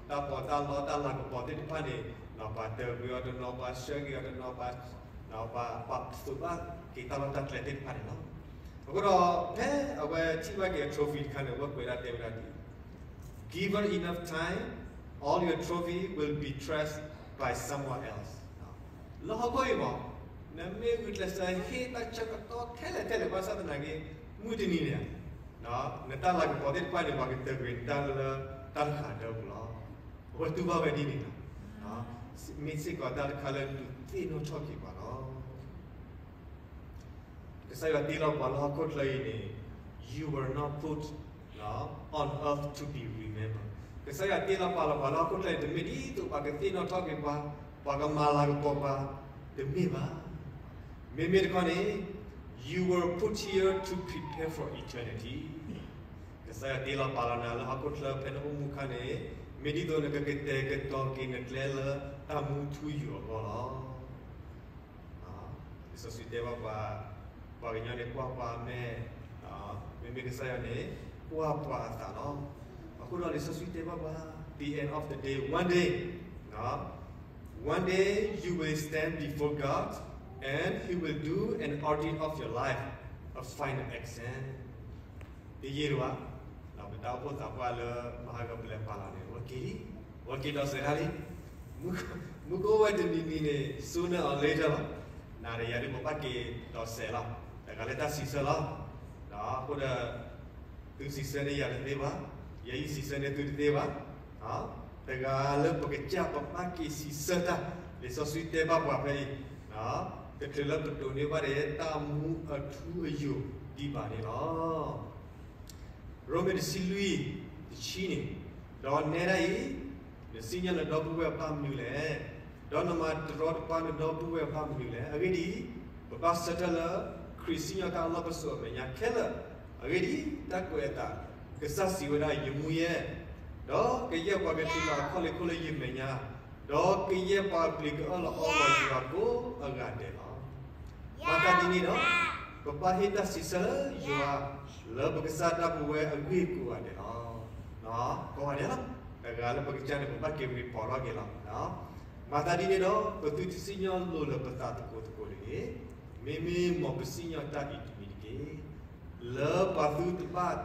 လၤကပီၤသ့ၣ်တဖၣ်န့ၣ် ပှၤတၢၤကွံာ်အီၤတနီၤ ပှၤဆှၢက့ၤအီၤတနီၤ ပှၤပာ်သူၣ်ဘၣ်က့ၤတၢ်လီၢ်တၢ်ကျဲသ့ၣ်တဖၣ်န့ၣ်လီၤ. အဃိဒီး ဖဲအဝဲထံၣ်ဘၣ်က့ၤအ trophy တခါန့ၣ် အဝဲကွဲးဒၣ်တဲဝဲဒၣ်ဒ်အံၤ, Given enough time, all your trophy will be trashed by someone else. လၢဟီၣ်ခိၣ်အံၤမး နမ့ၢ်ဂုာ်ကျဲးစၢးဟ့ၣ်တၢ်ဆၢကတီၢ်ထဲလဲၣ်ထဲလဲၣ် ဘၣ်ဆၣ်သနာ်က့ မုၢ်တနံၤန့ၣ် နတၢ်လၤကပီၤသ့ၣ်တဖၣ်န့ၣ် ပှၤကတၢၤကွံာ်နတၢ်လၢတၢ်တဃာ်ဒၢပူၤလီၤ. အဝဲတူၢ်ဘၣ်ဝဲဒ်န့ၣ်လီၤ. မ့ၢ်စ့ၢ်ကီးတၢ်တခါလၢဒုးသ့ၣ်နီၣ်ထီၣ်က့ၤပှၤလီၤ. ကစၢ်ယွၤတ့လီၤပှၤလၢဟီၣ်ခိၣ်ချၢအံၤန့ၣ် you were not put on earth to be remembered. ကစၢ်ယွၤတ့လီၤပာ်လီၤပှၤလၢဟီၣ်ခိၣ်ချၢန့ၣ် တမ့ၢ်ဒ်သိးပှၤကသ့ၣ်နီၣ်ထီၣ်က့ၤပှၤ, ပှၤကမၤလၤကပီၤပှၤ, တမ့ၢ်ဘၣ်. မ့မ့ၢ်တခီန့ၣ် you were put here to prepare for eternity. ကစၢ်ယွၤတ့လီၤပာ်လီၤနၤလၢဟီၣ်ခိၣ်ချၢဖဲနအိၣ်မူအခါန့ၣ် မ့ၢ်ဒ်သိးနကကတဲာ်ကတီၤက့ၤနကျဲလၢတၢ်မူထူယိာ်အဂီၢ်လီၤ. လံာ်စီဆှံတဲဘၣ်ပှၤ, ပှၤကညီန့ၣ်ကွၢ်ပှၤအမဲာ်, မ့မ့ၢ်ကစၢ်ယွၤန့ၣ် ကွၢ်ပှၤအသးလီၤ. အဃိဒီးလံာ်စီဆှံတဲဘၣ်ပှၤ, the end of the day, one day, one day you will stand before God and He will do an audit of your life, a final exam. တယံာ်တဘၣ်, ပတၢ်အိၣ်ဖှိၣ်သးပှၢ်လၢမၤဟးဂီၤပလဲၤပာ်လီၤန့ၣ် ဝဲက့ၤလံ, ဝဲက့ၤဒီးစဲးတၢ်လံ. မူခိၣ်ဝဲတနံၤနံၤန့ၣ် sooner or later လီၤ. နၤဒီးယၤဒ်ပဘၣ်က့ၤဒီးစဲးလီၤ. တဂၤလၢတၢ်စံးဆၢလီၤ. အဃိဒီး သုစံးဆၢန့ၢ်ယၤတသ့ဘၣ်, ယဲယစံးဆၢန့ၢ်သုတသ့ဘၣ်. တဂၤလၢပကစၢ်ပဘၣ်က့ၤစံးဆၢတၢ်, လံာ်စီဆှံတဲဘၣ်ပှၤဖဲအံၤ, တချုးလၢပဒိးန့ၢ်ဘၣ်ဒီးတၢ်မူအထူအယိာ်ဒံးဘၣ်န့ၣ်လီၤ. ရိမ့ၤတဆံလွံၢ် တဆံန့ၣ်, ဒီးနဲဒၣ်အံၤ, နစံၣ်ညီၣ်နဒီပုၢ်ဝဲၢ်ဘၣ်မနုၤလဲၣ်. ဒီးနမၤတရီတပါနဒီပုၢ်ဝဲၢ်ဘၣ်မနုၤလဲၣ်. အဂ့ၢ်ဒ်အံၤ, ပဘၣ်ဆၢထၢၣ်လၢခရံာ်စံၣ်ညီၣ်တၢ်အလီၢ်ပစိာ်အမဲာ်ညါခဲလၢာ်. အဂ့ၢ်ဒ်အံၤ, တၢ်ကွဲးအသး, ကစၢ်စံးဝဲဒၣ် ယမူယဲၢ်, ဒီးကယဲၢ်ပှၤကထံၣ်လီၤအခီၣ်လ့ၣ်ခိၣ်လၢယမဲာ်ညါ, ဒီးကယဲၢ်ပှၤပျံၤကအၢၣ်လီၤအီလီၤယွၤကိးအဂၤဒဲးလီၤ. မၤသးဒ်န့ၣ်ဒီး, ပဘၣ်ဟ့ၣ်တၢ်စံးဆၢလၢယွၤ, လၢပကစၢ်ဒၣ်ပဝဲအဂ့ၢ်ကိးဂၤဒဲးလီၤ. ကိးဂၤဒဲးလီၤ. တဂၤလၢပကစၢ်န့ၣ် ပဘၣ်က့ၤ report ထီၣ်က့ၤလီၤ. မၤသးဒ်န့ၣ်ဒီး, ပသုတစံၣ်ညီၣ်လိၤလၢပသးသကိးသကိးတဂ့ၤ. မ့မ့ၢ်မ်ပစံၣ်ညီၣ်တၢ်အံၤတမံၤတက့ၢ်. လၢပှၤသုတဘၣ်,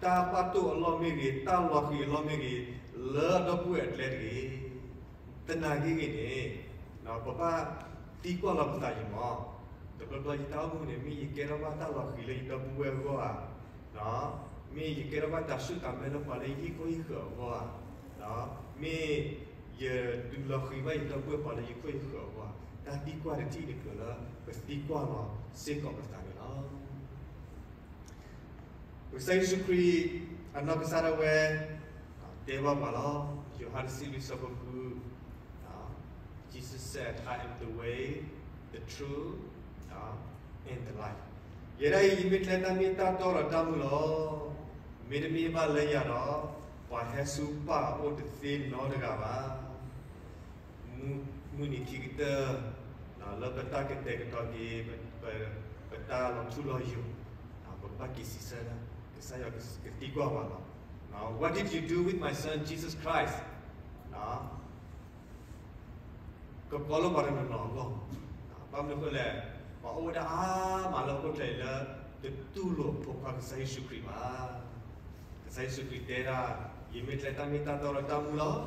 တၢ်ဘၣ်တိၢ်အလီၢ်မ့ၢ်ဂ့ၤ, တၢ်လီၤဃံၤအလီၢ်မ့ၢ်ဂ့ၤ, လၢအဒီပုၢ်ဝဲၢ်အကျဲတဂ့ၤ. သနာ်က့ဂ့ၤန့ၣ်, ပဘၣ်သံကွၢ်လီၤပသးအံၤမး, တဘျီဘျီယတၢ်အိၣ်မူန့ၣ် မ့ၢ်ယကဲထီၣ်ဘၣ်တၢ်လီၤဃံၤလၢယဒီပုၢ်ဝဲၢ်အဂီၢ်ဧါ, မ့ၢ်ယကဲထီၣ်ဘၣ်တၢ်ဆူၣ်တၢ်မဲလၢပှၤလၢယဟံၣ်ခိၣ်ဟံၣ်ဃၢၤအဂီၢ်ဧါ, မ့ၢ်ယဒုးလီၤဃံၤဘၣ်ယဒီပုၢ်ဝဲၢ်ပှၤလၢယဟံၣ်ခိၣ်ဟံၣ်ဃၢၤအဂီၢ်ဧါ, တၢ်သံကွၢ်တထံၣ်န့ၣ်ကြၢးလၢပသံကွၢ်လီၤစ့ၢ်ကီးပသးန့ၣ်လီၤ. ကစၢ်ယ့ၣ်ၡူးခရံာ် အနီၢ်ကစၢ်ဒၣ်ဝဲ တဲဘၣ်ပှၤလီၤ. ယိၤဟၣ်တဆံလွံၢ်ဆၢဖိဃု, Jesus said, I am the way, the truth, and the life. ယဲဒၣ်အံၤ ယမ့ၢ်ကျဲတၢ်မ့ၢ်တၢ်တီဒီးတၢ်မုၢ်လီၤ. မ့တမ့ၢ်ဘၣ်လၢယၤဒီး ပှၤဟဲဆူပၢ်အအိၣ်တသ့နီတဂၤဘၣ်. မုၢ်နံၤခံကတၢၢ် လၢပတၢ်ကတဲာ်ကတီၤက့ၤ ပတၢ်လီၤထူလီၤယိာ်, ပဘၣ်က့ၤစံးဆၢဒၣ် ကစၢ်ယွၤကသံကွၢ်ပှၤလီၤ. What did you do with my son Jesus Christ? ကကိးလၢပှၤတနီၤနီၤအဂီၢ်, ဘၣ်မနုၤအဃိလဲၣ်, ပှၤအိၣ်ဝဲဒၣ်အါမးလၢဟီၣ်ခိၣ်ချၢအံၤလၢ တတူၢ်လိာ်ဖိခွါကစၢ်ယ့ၣ်ၡူးခရံာ်ဘၣ်. ကစၢ်ယ့ၣ်ၡူးခရံာ်တဲဒၣ်, ယမ့ၢ်ကျဲတၢ်မ့ၢ်တၢ်တီဒီးတၢ်မုၢ်လီၤ.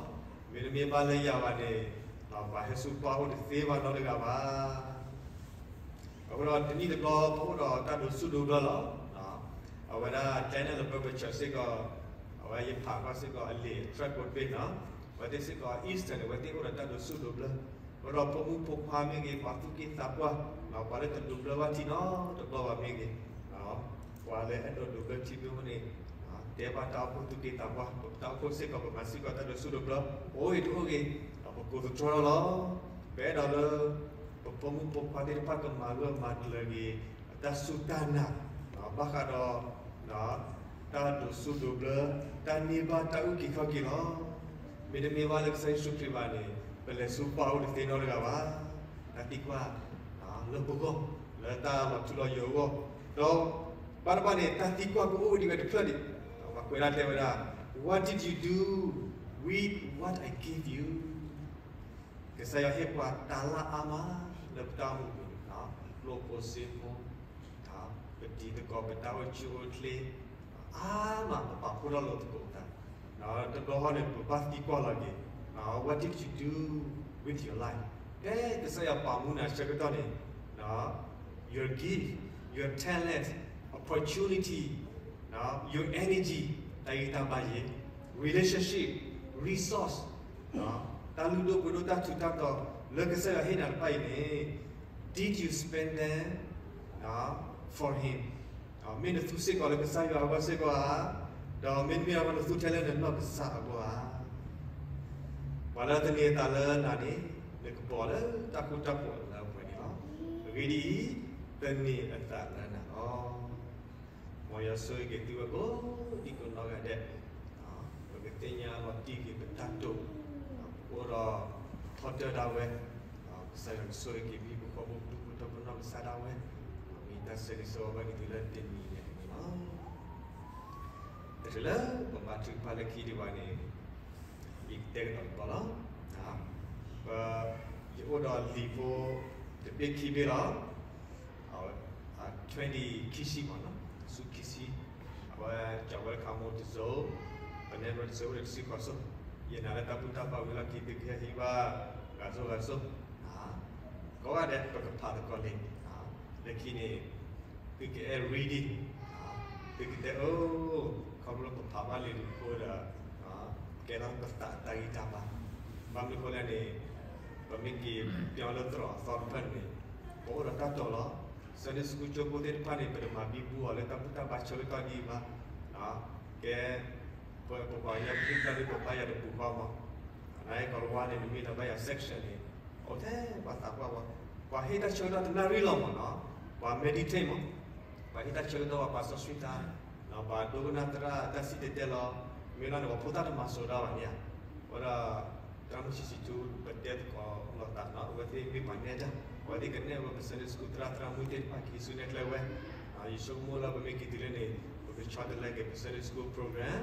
မ့တမ့ၢ်ဘၣ်လၢယၤဘၣ်န့ၣ်, ပှၤဟဲဆူပၢ်အိၣ်တသ့ဘၣ်နီတဂၤဘၣ်. အဃိဒီးတနံၣ်တဘျီ ပအိၣ်ဒီးတၢ်ဒိးဆူၣ်ဒိးဘျၢလီၤ. အဝဲဒၣ် Daniel Baptist Church စ့ၢ်ကီး, အဝဲယဖးကွၢ်စ့ၢ်ကီးအလံာ် tract ဖိတဘ့ၣ်န့ၣ်, အဝဲသ့ၣ်စ့ၢ်ကီး Eastern န့ၣ် အဝဲသ့ၣ်အိၣ်ဒီးတၢ်ဒိးဆူၣ်ဒိးဘျၢ, အဃိဒီးဖိမုၣ်ဖိခွါမ့ၢ်ဂ့ၤ ပှၤသူၣ်က့သးပှၢ်, ပှၤလၢတဒိးဘျၢဘၣ်ထံနီတဘျီဘၣ်မ့ၢ်ဂ့ၤ, ပှၤလၢအဲၣ်ဒိးဒိးဘျၢထံမ့ၢ်အိၣ်န့ၣ်, တဲဘၣ်တၢ်အိၣ်ဖှိၣ်သူၣ်က့သးပှၢ်, ပတၢ်အိၣ်ဖှိၣ်စ့ၢ်ကီး ပမၤစ့ၢ်ကီးတၢ်ဒိးဆူၣ်ဒိးဘျၢ, အိၣ်ဂ့ၤတအိၣ်ဂ့ၤ, ပကိးသတြီထီၣ်လီၤ. ပအဲၣ်ဒိးလၢ ပဖိမုၣ်ဖိခွါသ့ၣ်တဖၣ်ကမၤဂၢၢ်မၤကျၢၤက့ၤ အတၢ်စူၢ်တၢ်နာ်, ဘၣ်ဃးဒီး တၢ်ဒိးဆူၣ်ဒိးဘျၢ, တၢ်န့ၢ်ဘၣ်တၢ်အုၣ်က့ၤခီၣ်က့ၤလီၤ. မ့တမ့ၢ်ဘၣ်လၢကစၢ်ယ့ၣ်ၡူးခရံာ်ဘၣ်န့ၣ် ပလဲၤဆူပၢ်အိၣ်တသ့နီတဂၤဘၣ်. တၢ်သံကွၢ် လၢပဂီၢ်, လၢတၢ်လီၤထူလီၤယိာ်အဂီၢ်, ဒီးဘၣ်တဘၣ်န့ၣ် တၢ်သံကွၢ်ကအိၣ်ဒံးဝဲတဖျၢၣ်ဒံး, ပှၤကွဲးဒၣ်တဲဝဲဒၣ်, What did you do with what I gave you? ကစၢ်ယွၤဟ့ၣ်ပှၤတၢ်လၢအါမးလၢပတၢ်အိၣ်မူပူၤန့ၣ်, ကျိဖိစ့ဖိ, ပတံၤသကိး ပတၢ်အိၣ်ဆူၣ်အိၣ်ချ့, အါမး ပပာ်ဖှိၣ်ထီၣ်လိာ်သကိးပသး, တဘျီဃီန့ၣ် ပဘၣ်သံကွၢ်လီၤက့ၤ, What did you do with your life? ဖဲကစၢ်ယွၤပာ်မူနၤဆၢကတီၢ်န့ၣ်, your gift, your talent, opportunity, your energy, တၢ်ဂံၢ်တၢ်ဘါယဲၢ်, relationship, resource, တၢ်လုၢ်ဒိၣ်ပှ့ၤဒိၣ် တၢ်ထူးတၢ်တီၤ လၢကစၢ်ယွၤဟ့ၣ်နၤတဖၣ်အံၤန့ၣ်, did you spend them for him? မ့ၢ်နသူစ့ၢ်ကီးလၢကစၢ်ယွၤအဂီၢ်စ့ၢ်ကီးဧါ, ဒီးမ့တမ့ၢ်ဘၣ်နသူထဲလၢနနီၢ်ကစၢ်အဂီၢ်ဧါ. ပှၤလၢသန့ၤအသးလၢနၤန့ၣ်, နကပိာ်လၢတၢ်ဃူတၢ်ဖိးလၢအပှဲၤန့ၣ်လီၤ. အဂ့ၢ်ဒ်အံၤ, သန့ၤအသးလၢနၤလီၤ. မ်ယွၤဆိၣ်ဂ့ၤက့ၤသုဝဲကိးဒံကိးနီၢ်ဂၤဒဲး, ပကသ့ၣ်ညါလီၤတံၢ်က့ၤပတၢ်တိာ်, ပအိၣ်ဒီးထီၣ်တၢၢ်ဒၣ်ဝဲ, ကစၢ်ယွၤကဆိၣ်ဂ့ၤက့ၤ မ့ၢ်ပဃီဖိဒူဖိထၢဖိနီၢ်ကစၢ်ဒၣ်ဝဲ, မ့ၢ်တၢ်ဆၢဂ့ၤဆၢဝါဘၣ်က့ၤသုလၢတနံၤညါအံၤန့ၣ်လီၤ. တချုးလၢပမၤထုကဖၣ်လၢခံဒံးဘၣ်န့ၣ်, ယကတဲကဒီးတဘျီလီၤ. ပ, ယအိၣ်ဒီးလံာ်ဖိတဘ့ၣ်ခံဘ့ၣ်လီၤ. အဝဲ, twenty ခံဆံမးနီၤ, ဆူခံဆံ, အဝဲ John Welcome တစိၤ, ပနဲၣ်ဝဲတစိၤ အိၣ်ဒီးတဆံဃိးစိၤ, ယနာ်လၢတၢ်ဘူၣ်တၢ်ဘါဝံၤလီၢ်ခံ သုကဟဲဟံးဘၣ်ဂၤစိၤဂၤစိၤ, ကိးဂၤဒဲး ပကဖးသကိးလံာ်, လၢခံန့ၣ် သုကအဲၣ် reading, သုကတဲအိၣ်, ခီဖျိပဖးဘၣ်လံာ်တဖိဒီး ကဲထီၣ်ပသးတၢ်ဂံၢ်တၢ်ဘါ, ဘၣ်မနုၤအဃိလဲၣ်န့ၣ်, ပမ့ၢ်က့ၤပျီလၢသရိာ်အသီတဖၣ်န့ၣ်, ပအိၣ်ဒီးတၢ်တိာ်လီၤ. Sunday school ကၠိဖိသ့ၣ်တဖၣ်န့ၣ် ပတမၤဘံဘူအီၤလၢတၢ်ဘူၣ်တၢ်ဘါဆၢကတီၢ်ဒံးဘၣ်, ကဲ, ပပှၤကညီဖိသ့ၣ်တဖၣ်န့ၣ် ပဘါယွၤတပူၤဃီမး, နကီၤလၤဝါန့ၣ် မ့မ့ၢ်လၢဘါယွၤ section န့ၣ်, အိၣ်ထဲပှၤသးပှၢ်ဝဲ, ပှၤဟ့ၣ်တၢ်ဆၢကတီၢ်တနၣ်ရံၣ်လီၤမးနီၤ, ပှၤ meditate မး, ပှၤဟ့ၣ်တၢ်ဆၢကတီၢ် ပှၤစီဆှံတၢ်, ပှၤဒိကနၣ်သရၣ်တၢ်စံၣ်တဲၤတဲလီၤ, မ့ၢ်လီၤန့ၣ် ပှၤဖိသၣ်တမၤစိၤဒၣ်ဘၣ်န့ၣ်ဧါ, အဃိဒီး သရၣ်မုၣ်ဆံးဆံးထူ ပတဲသကိးလိာ်သးနီၤ, အဝဲသ့ၣ်မ့ၢ်ပှၤနဲၣ်တၢ်, အဝဲသ့ၣ်ကနဲၣ်ဝဲပ Sunday school သရၣ်သရၣ်မုၣ်သ့ၣ်တဖၣ် ကဟံးစုနဲၣ်ကျဲဝဲ, ယဆိကမိၣ်လၢပမ့ၢ်က့ၤတုၤလၢန့ၣ်, ပကဆီတလဲက့ၤပ Sunday school program,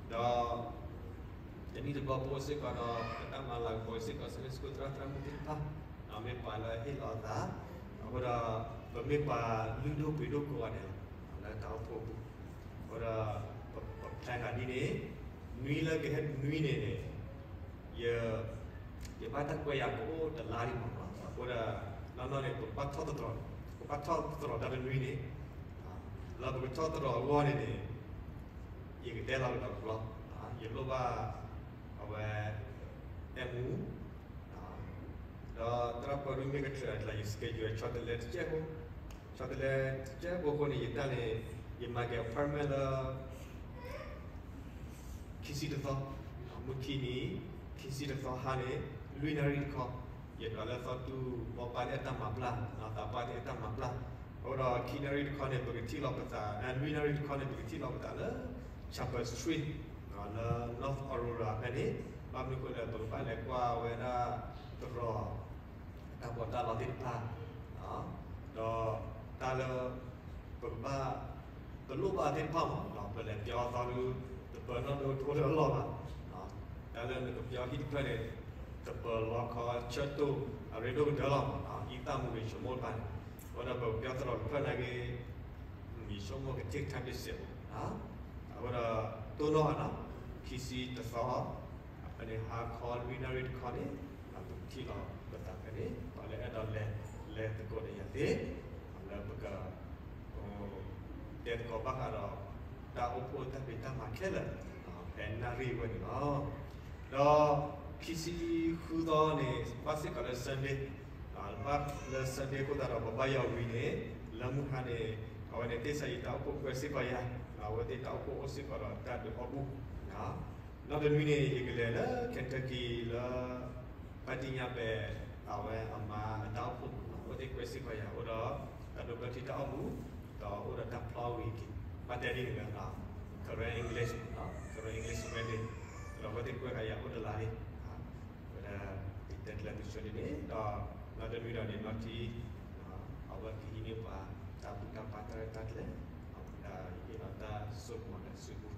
ဒီး တနံၣ်တဘျီပအိၣ်စ့ၢ်ကီးဒီး ပတၢ်မၤလၤကပီၤစ့ၢ်ကီး Sunday school သရၣ်သရၣ်မုၣ်သ့ၣ်တဖၣ်, မ့ၢ်ပှၤလၢအဟ့ၣ်လီၤအသး, အဃိဒီး ပမ့ၢ်ပှၤလုၢ်ဒိၣ်ပှ့ၤဒိၣ်ကိးဂၤဒဲးလီၤ, လၢတၢ်အိၣ်ဖှိၣ်ပူၤ, အဃိဒီး ပ plan ဂၤဒ်န့ၣ်, နွံလၢကဟဲနွံန့ၣ်န့ၣ် ယ ယဘၣ်တၢ်ကွဲးယၤကအိၣ်တလါလံမး, အဃိဒီး နီၢ်နီၢ်န့ၣ် ပကဘၣ်ထီၣ်သတြီၤ, ပကဘၣ်ထီၣ်သတြီၤတၢ်တနွံန့ၣ်, လၢပကထီၣ်သတြီၤအဂီၢ်န့ၣ်န့ၣ် ယကတဲလီၤကဒီးတဘျီ, ယလိၣ်ဘၣ် အဝဲ အဲၣ်မူ ဒီးသရၣ်ပၢ်ရူမ့ၢ်ကထြၢးအကျါ ယ schedule ဆီတလဲတကဲးဖိ, ဆီတလဲတကဲးဖိအဃိန့ၣ် ယတၢ်န့ၣ် ယမၤက့ၤ appointment လၢ ခံဆံတသီ, မုၢ်ခံနံၤ ခံဆံတသီဟါန့ၣ် လွံၢ်နၣ်ရံၣ်တခီ, ယဒွးလၢသီတူၢ် မိၢ်ပၢ်တအဲၣ်တၢ်မၤပျၢ်, သးပှၢ်တအဲၣ်တၢ်မၤပျၢ်, အဃိဒီးခံနၣ်ရံၣ်တခီန့ၣ် ပကထံၣ်လီၤပသး, လွံၢ်နၣ်ရံၣ်တခီန့ၣ် ပကထံၣ်လီၤပသးလၢ Chapel Street လၢ North Aurora ဖဲန့ၣ်, ဘၣ်မနုၤအဃိလဲၣ် ပကဘၣ်လဲၤကွၢ်ဝဲဒၣ်သရိာ် တၢ်ပီးတၢ်လီသ့ၣ်တဖၣ်, ဒီးတၢ်လၢ ပကဘၣ် ပလိၣ်ဘၣ်သ့ၣ်တဖၣ်မး, ပလဲၤပၠီအသီဒုး တပၢၤနီၣ်ဒိထိလၢအလီၢ်ဘၣ်, တၢ်လၢနကပၠီဟံၣ်တဖျၢၣ်န့ၣ် တပၢၤလီခီဆၢတိၢ် အရ့ဒိၣ်ကတၢၢ်လီၤမး, အံသၣ်မူဂ့ၤဆိကမိၣ်တဖၣ်န့ၣ်, အဃိဒီးပကပၠီသရိာ်တဖျၢၣ်နာ်က့ ယဆိကမိၣ်က take time တစဲးဖိ, အဃိဒီး တိၢ်နီၣ်အနီၤ ခံဆံတသီ ဖဲန့ၣ် ဟါခီလွံၢ်နၣ်ရံၣ်တခီန့ၣ် ပကထံၣ်လီၤပသးဖဲန့ၣ်, ပှၤလၢအဲၣ်ဒိးလဲၤ လဲၤသကိးဒီးယၤသ့, လၢပက တဲသကိးဘၣ်ဃးဒီး တၢ်အိၣ်ဖှိၣ်တၢ်ဖံးတၢ်မၤခဲလၢာ် ဖဲနၣ်ရံၣ်ဝဲန့ၣ်လီၤ. ဒီးခံဆံဃုသီန့ၣ် ဘၣ်စ့ၢ်ကီးလၢ Sunday, ဘၣ်လၢ Sunday အဃိသတးဒီး ပဘါယွၤဝံၤန့ၣ် လၢမုၢ်ဟါန့ၣ် အဝဲန့ၣ်သ့ၣ်စးယံၤတၢ်အိၣ်ဖှိၣ်ကွဲစ့ၢ်ကီးယၤ, အဝဲသ့ၣ်တၢ်အိၣ်ဖှိၣ်အိၣ်စ့ၢ်ကီးဒီးတၢ်ဒုးအီၣ်ဘူၣ် နီၢ်တနွံန့ၣ် ယကလဲၤလၢ Kentucky လၢ ဘၣ်တံၢ်ညါပဲာ် အဝဲအမါအတၢ်အိၣ်ဖှိၣ်ပူၤလီၤ. အဝဲသ့ၣ်ကွဲစ့ၢ်ကီးယၤ အိၣ်ဒီးတၢ်ဒိးဘျၢထံတၢ်အိၣ်မူ, ဒီးအိၣ်ဒီးတၢ်ဖျီဝံၤက့ၤ, ဘၣ်တဲဒ်န့ၣ်လၢ Karen English မး, Karen English Wedding, ဒီးအဝဲသ့ၣ်ကွဲဃာ်ယၤအိၣ်တလါလံ ဝဲဒၣ် ယတဲကျဲသုဆိဒ်န့ၣ် ဒီးနီၢ်တနွံဒီးန့ၣ် နီၢ်ထံ အဝဲကဟံးန့ၢ်ပှၤ တၢ်ဘူၣ်တၢ်ဘါတၢ်ရဲၣ်တၢ်ကျဲၤ, အဝဲဒၣ်ဟ့ၣ်လီၤတၢ်စိကမီၤဒီးစုပူၤ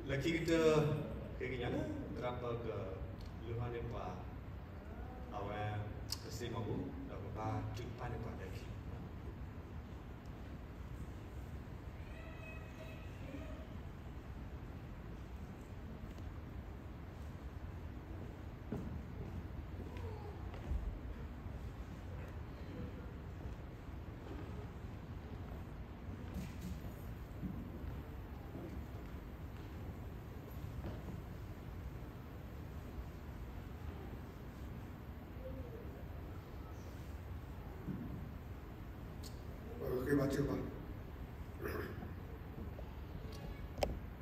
လၢခံကတၢၢ် ဃ့ကညးလၢ သရၣ်ပၢ်ကလုၢ်ထီၣ်န့ၢ်ပှၤ အဝဲ ပစ့မီၤပူၤ ဒီးကဘၣ်ထုကဖၣ်န့ၢ်ပှၤလၢခံ ပကဃ့ဘါထုကဖၣ်,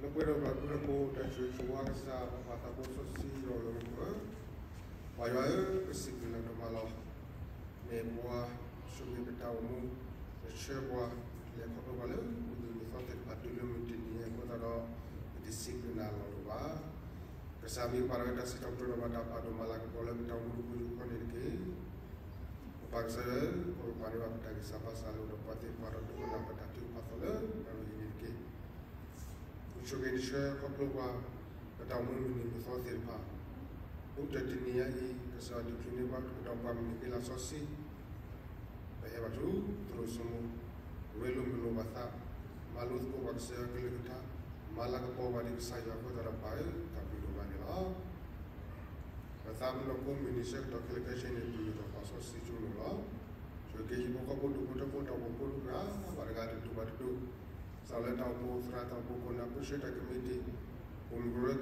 လၢပှဲၤဒီးပှၤကူၣ်တၢ်ဖိ တၢ်ဆိၣ်ဂ့ၤဆိၣ်ဝါကစၢ် ပပၢ်သးဘိစီဆှံယွၤလၢမူခိၣ်ဧၢ, ပၢ်ယွၤဧၢ, ပစံးဘျုးနၤဒိၣ်မးလီၤ. မ့ၢ်ပှၤဆိၣ်ဂ့ၤပတၢ်အိၣ်မူ, နဆှၢပှၤ လဲၤခီဖျိပှၤလၢမုၢ်နံၤမုၢ်သီသ့ၣ်တဖၣ် တုၤလၢမုၢ်တနံၤအံၤအဃိသတးဒီး ပတစံးဘျုးနၤလီၤဒိၣ်ဘၣ်. ကစၢ်မံၤပၢ်ဒီးဝဲတၢ်စံးထီၣ်ပတြၢၤဒီးဘၣ်တၢ်ပာ်ဒိၣ်မၤလၤကပီၤလၢပတၢ်အိၣ်မူတပူၤယူၢ်ဃီန့ၣ်တက့ၢ်. ပပၢ်ကစၢ်ဧၢ, ပကပာ်န့ၢ်ဘၣ်ပတၢ်ဂံၢ်စၢ်ဘါစၢ်လၢအိၣ်ဒီးပှၤသ့ၣ်တဖၣ်ဒီး ဒိကနၣ်ပတၢ်ထုကဖၣ်သီလၢနၣ်ရံၣ်အံၤန့ၣ်တက့ၢ်. ပဆိၣ်ဂ့ၤနဆှၢခီဖျိပှၤ ပတၢ်အိၣ်မူမုၢ်နံၤမုၢ်သီသ့ၣ်တဖၣ်, အိၣ်တနံၤညါအံၤ ကစၢ်ယွၤဒုးချုးန့ၢ်ဘၣ်ကဒီးပှၤမုၢ်နံၤက့ၤလၢစီဆှံ ပဟဲဘါထုကဖၣ်ဆိကမိၣ်, ရ့လိာ်မုာ်လိာ်ပှၤသး, မၤလိသကိးပှၤကစၢ်ယွၤကလုၢ်ကထါ, မၤလၤကပီၤပှၤဒ်ကစၢ်ယွၤအဃိသတးဒီးပၢ်ဧၢ, တၢ်ဘျုးဒိၣ်မးန့ၣ်လီၤ. ပသးပ့ၤနီၣ်ကိးမုၢ်နံၤဆၢကတီၢ်ခဲလၢာ်ခဲဆ့န့ၣ် ပမ့ၢ်တၢ်ပာ်စီဆှံကၠိလိၤလီၤ. ဆိၣ်ဂ့ၤဟံၣ်ဖိဃီဖိဒူၣ်ဖိထၢဖိတၢ်အိၣ်ဖှိၣ်ဖိတဂၤဘၣ်တဂၤတဒူၣ်ဘၣ်တဒူၣ်, စးလၢတၢ်အိၣ်ဖှိၣ်သရၣ်တၢ်အိၣ်ဖှိၣ်ခိၣ်နၢ် ပၢဆှၢတၢ်ကမံးတံာ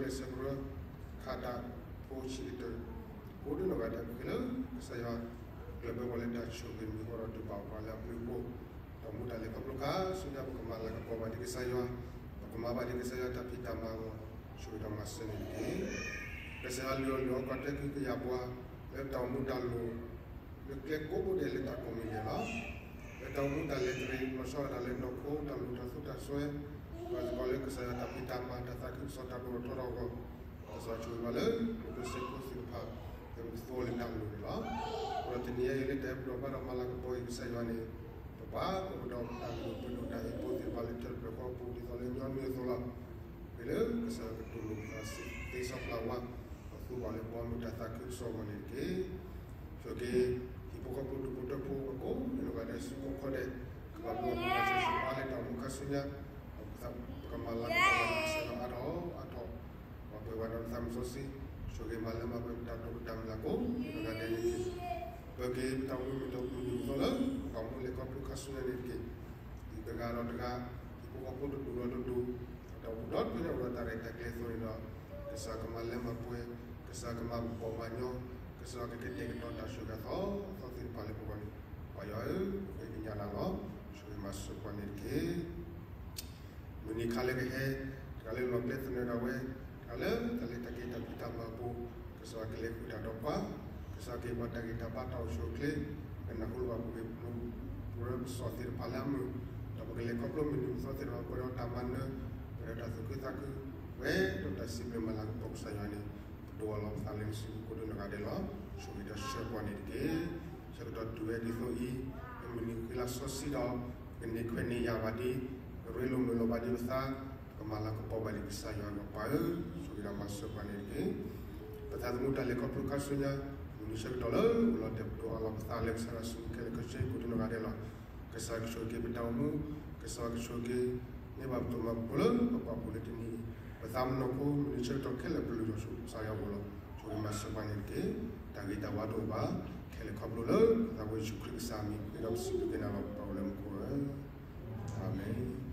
်, ပိာ်မုၣ်ကရၢ ကျဲးစၢးကရၢ, ခးတၢ်ဖိဆံးကတၢၢ်, ကိးဒ်နီၢ်ဂၤဒဲးခဲလၢာ် ကစၢ်ယွၤ ကျၢၤဘၢပှၤလၢတၢ်ဆိၣ်ဂ့ၤမုာ်ဃီဒီးဒုးဘၣ်ပှၤလၢအဘျုးအဖှိၣ်, တၢ်မူတၢ်လဲၤခီဖျိခါဆူညါ ပကမၤလၤကပီၤဘၣ်ဒ်ကစၢ်ယွၤ, ပကမၤဘၣ်ဒ်ကစၢ်ယွၤတၢ်ဖံးတၢ်မၤအဂီၢ်, ဆိၣ်ဂ့ၤဒီးမၤစၢၤန့ၣ်တက့ၢ်. ကစၢ်ယွၤလုၢ်အီၣ်လုၢ်အီကီၢ်တဲာ်ကွံာ်ကယာ်ပှၤ လၢတၢ်အိၣ်မူတၢ်လိၤ လၢကျဲကိးဘိဒဲးလၢတၢ်ကိးမံၤဒဲးလီၤ. လၢတၢ်အိၣ်မူတၢ်လဲၤတရံး လီၤဆီဒၣ်တၢ်လၢနီၢ်ခိ တၢ်လိၣ်တၢ်သိၣ်တၢ်စွဲ, ဘၣ်စ့ၢ်ကီးလၢကစၢ်ယွၤတၢ်ဖံးတၢ်မၤ တၢ်သးခုကစီၣ်တၢ်ဒိၣ်ထီၣ်ထီထီၣ်အဂီၢ်, ကစၢ်ယွၤဆိၣ်ဂ့ၤပှၤလၢ ပကျဲးစၢးဖိသ့ၣ်တဖၣ် ကမၤသကိးလၢတၢ်လိၤန့ၣ်လီၤ. အဃိဒီးတနံၤအံၤလၢတၢ်အဲၣ်ပဒီးဘၣ်ဒီးမၤလၤကပီၤအံၤ ကစၢ်ယွၤန့ၣ် ပပာ်ကပဒီးတၢ်ကလုၢ်ပဒိၣ်တၢ်ဟ့ၣ်ဖိသ့ၣ်တဖၣ်လၢထၢၣ်တဖျၢၣ်ဃီပူၤ ဒ်သိးလၢညီနုၢ်အသိးလီၤ. မ့ၢ်လၢကစၢ်ယွၤကတူၢ်လိာ်ပသးစ့ၢ် သ့စီပျၢ်ဝါ ပသူဘၣ်လၢပှၤမုာ်တၢ်သးခုကစီၣ်အဂီၢ်န့ၣ်တက့ၢ်. ဆိၣ်ဂ့ၤ ဟံၣ်ဖိဃီဖိဒူၣ်ဖိထၢဖိအကိးန့ၣ်လီၤဂာ်ဒဲးဆူခိၣ်ခီဒဲး, ကဘၣ်ဘျုးဘၣ်ဖှိၣ်တၢ်ဆိၣ်ဂ့ၤအါလၢတၢ်အိၣ်မူခါဆူညါ, ဒီးပ ပကမၤလၤကပီၤဘၣ်ကစၢ်ယွၤအါထီၣ်အါထီၣ်, ပှၤပှဲၤဝဲဒီးသးစီဆှံ, ဆိၣ်ဂ့ၤမၤလၢမၤပှဲၤပတၢ်ဒိကတၢ်မုၢ်လၢ်ကိးဂၤဒဲးန့ၣ်တက့ၢ်. ပက့ၤပတၢ်အိၣ်မူမုာ်ထီၣ်မုာ်ထီၣ်သီလၢ ပကမူလ့ၢ်ခီဖျိခါဆူညါန့ၣ်တက့ၢ်. ဒ်တဂၤဒီးတဂၤ, ဒ်ဖိဃီဖိတဒူၣ်ဒီးတဒူၣ်, ဒီးပူၤဒီတဖုန့ၣ် အိၣ်ဒီးတၢ်ရဲၣ်တၢ်ကျဲၤအသိးန့ၣ်ဒီး, ကစၢ်ကမၤလၢမၤပှဲၤ, ကစၢ်ကမၤပှဲၤမၤညီ, ကစၢ်ကကတဲာ်ကတီၤတၢ်ဆူၣ်တၢ်သီအသီသ့ၣ်တဖၣ်လၢပဂီၢ်န့ၣ်, ပၢ်ယွၤဧၢ, ပဃ့ကညးနၤလီၤ. ဆိၣ်ဂ့ၤမၤစၢၤပှၤန့ၣ်တက့ၢ်. မုၢ်နံၤခါလၢကဟဲ, တဂၤလၢလီၢ်ကျဲသနၢၣ်ဒၣ်ဝဲ, တဂၤလၢတၢ်လဲၤတၢ်က့ၤတၢ်ဖံးတၢ်မၤအပူၤ, ကစၢ်ကလဲၤဃုာ်တၢ်ဒီးပှၤ, ကစၢ်ကဟ့ၣ်ပှၤတၢ်ဂံၢ်တၢ်ဘါတၢ်အိၣ်ဆူၣ်အိၣ်ချ့, ကနၢ်ဟူလၢပှၤပူၤဂ့ၤပူၤ, ပရၢပစီၣ်သ့ၣ်တဖၣ်လၢအမုာ်, ဒီးပကလဲၤခီဖျိမုၢ်နံၤမုၢ်သီသ့ၣ်တဖၣ် ပှဲၤဒီးတၢ်မၤနၢၤ, ပှဲၤဒီးတၢ်သူၣ်ခုသးခု, ပှဲၤဒီးတၢ်စံးဘျုးမၤလၤကပီၤကစၢ်ယွၤန့ၣ်, ပဒိးအလီၤပသးလၢနစုပူၤကိးဒိၣ်နီၢ်ဂၤဒဲးလီၤ. ဆိၣ်ဂ့ၤဒီးဆှၢပှၤန့ၣ်တက့ၢ်. ဆၢကတီၢ်တုၤဝဲဒ်သိးအံၤ, ပမုၢ်နံၤဃ့လၢစီဆှံဒီး, ပကန့ၢ်ခွဲးန့ၢ်ယာ်ဘၣ်ဒံး, ပရ့လိာ်မုာ်လိာ်ဘၣ်ဒံးပသး, ပကမၤလၤကပီၤဘၣ်ဒံးကစၢ်ယွၤအဂီၢ် ပၢ်ဧၢ, ဆိၣ်ဂ့ၤဒီးမၤစၢၤပှၤန့ၣ်တက့ၢ်. ပသးသမူတၢ်လဲၤခီဖျိခါဆူညါ, မုၢ်နံၤဆၢကတီၢ်လၢအိၣ်လီၤတဲာ် ပဒိးအလီၤပသးလၢကစၢ်ယွၤစုခဲလၢာ်ခဲဆ့ကိးဒိၣ်နီၢ်ဂၤဒဲးလီၤ. ကစၢ်ကဆိၣ်ဂ့ၤက့ၤပတၢ်အိၣ်မူ, ကစၢ်ကဆိၣ်ဂ့ၤက့ၤ, န့ၢ်ဘၣ်ပတၢ်မၤပူၤလၢပပာ်ဖှိၣ်လၢတနံၤအံၤ, ပသးမုၢ်နီၢ်ခိ မုၢ်နံၤဆၢကတီၢ်ခဲလၢာ် ပလုၢ်ဒီးကစၢ်ယွၤအဂီၢ်လီၤ. ဆိၣ်ဂ့ၤမၤစၢၤပှၤန့ၣ်တက့ၢ်. တၢ်ဂ့ၤတၢ်ဝါတအိၣ်ဘၣ်, ခဲလၢာ်ခီဖျိလၢ ပသးဝဲယ့ၣ်ၡူးခရံာ်ကစၢ်အမံၤ ပဃ့ဒီးပစံးဘျုးက့ၤနၤလီၤ ပပၢ်အိၣ်လၢမူခိၣ်ဧၢ, အၤမ့ၣ်.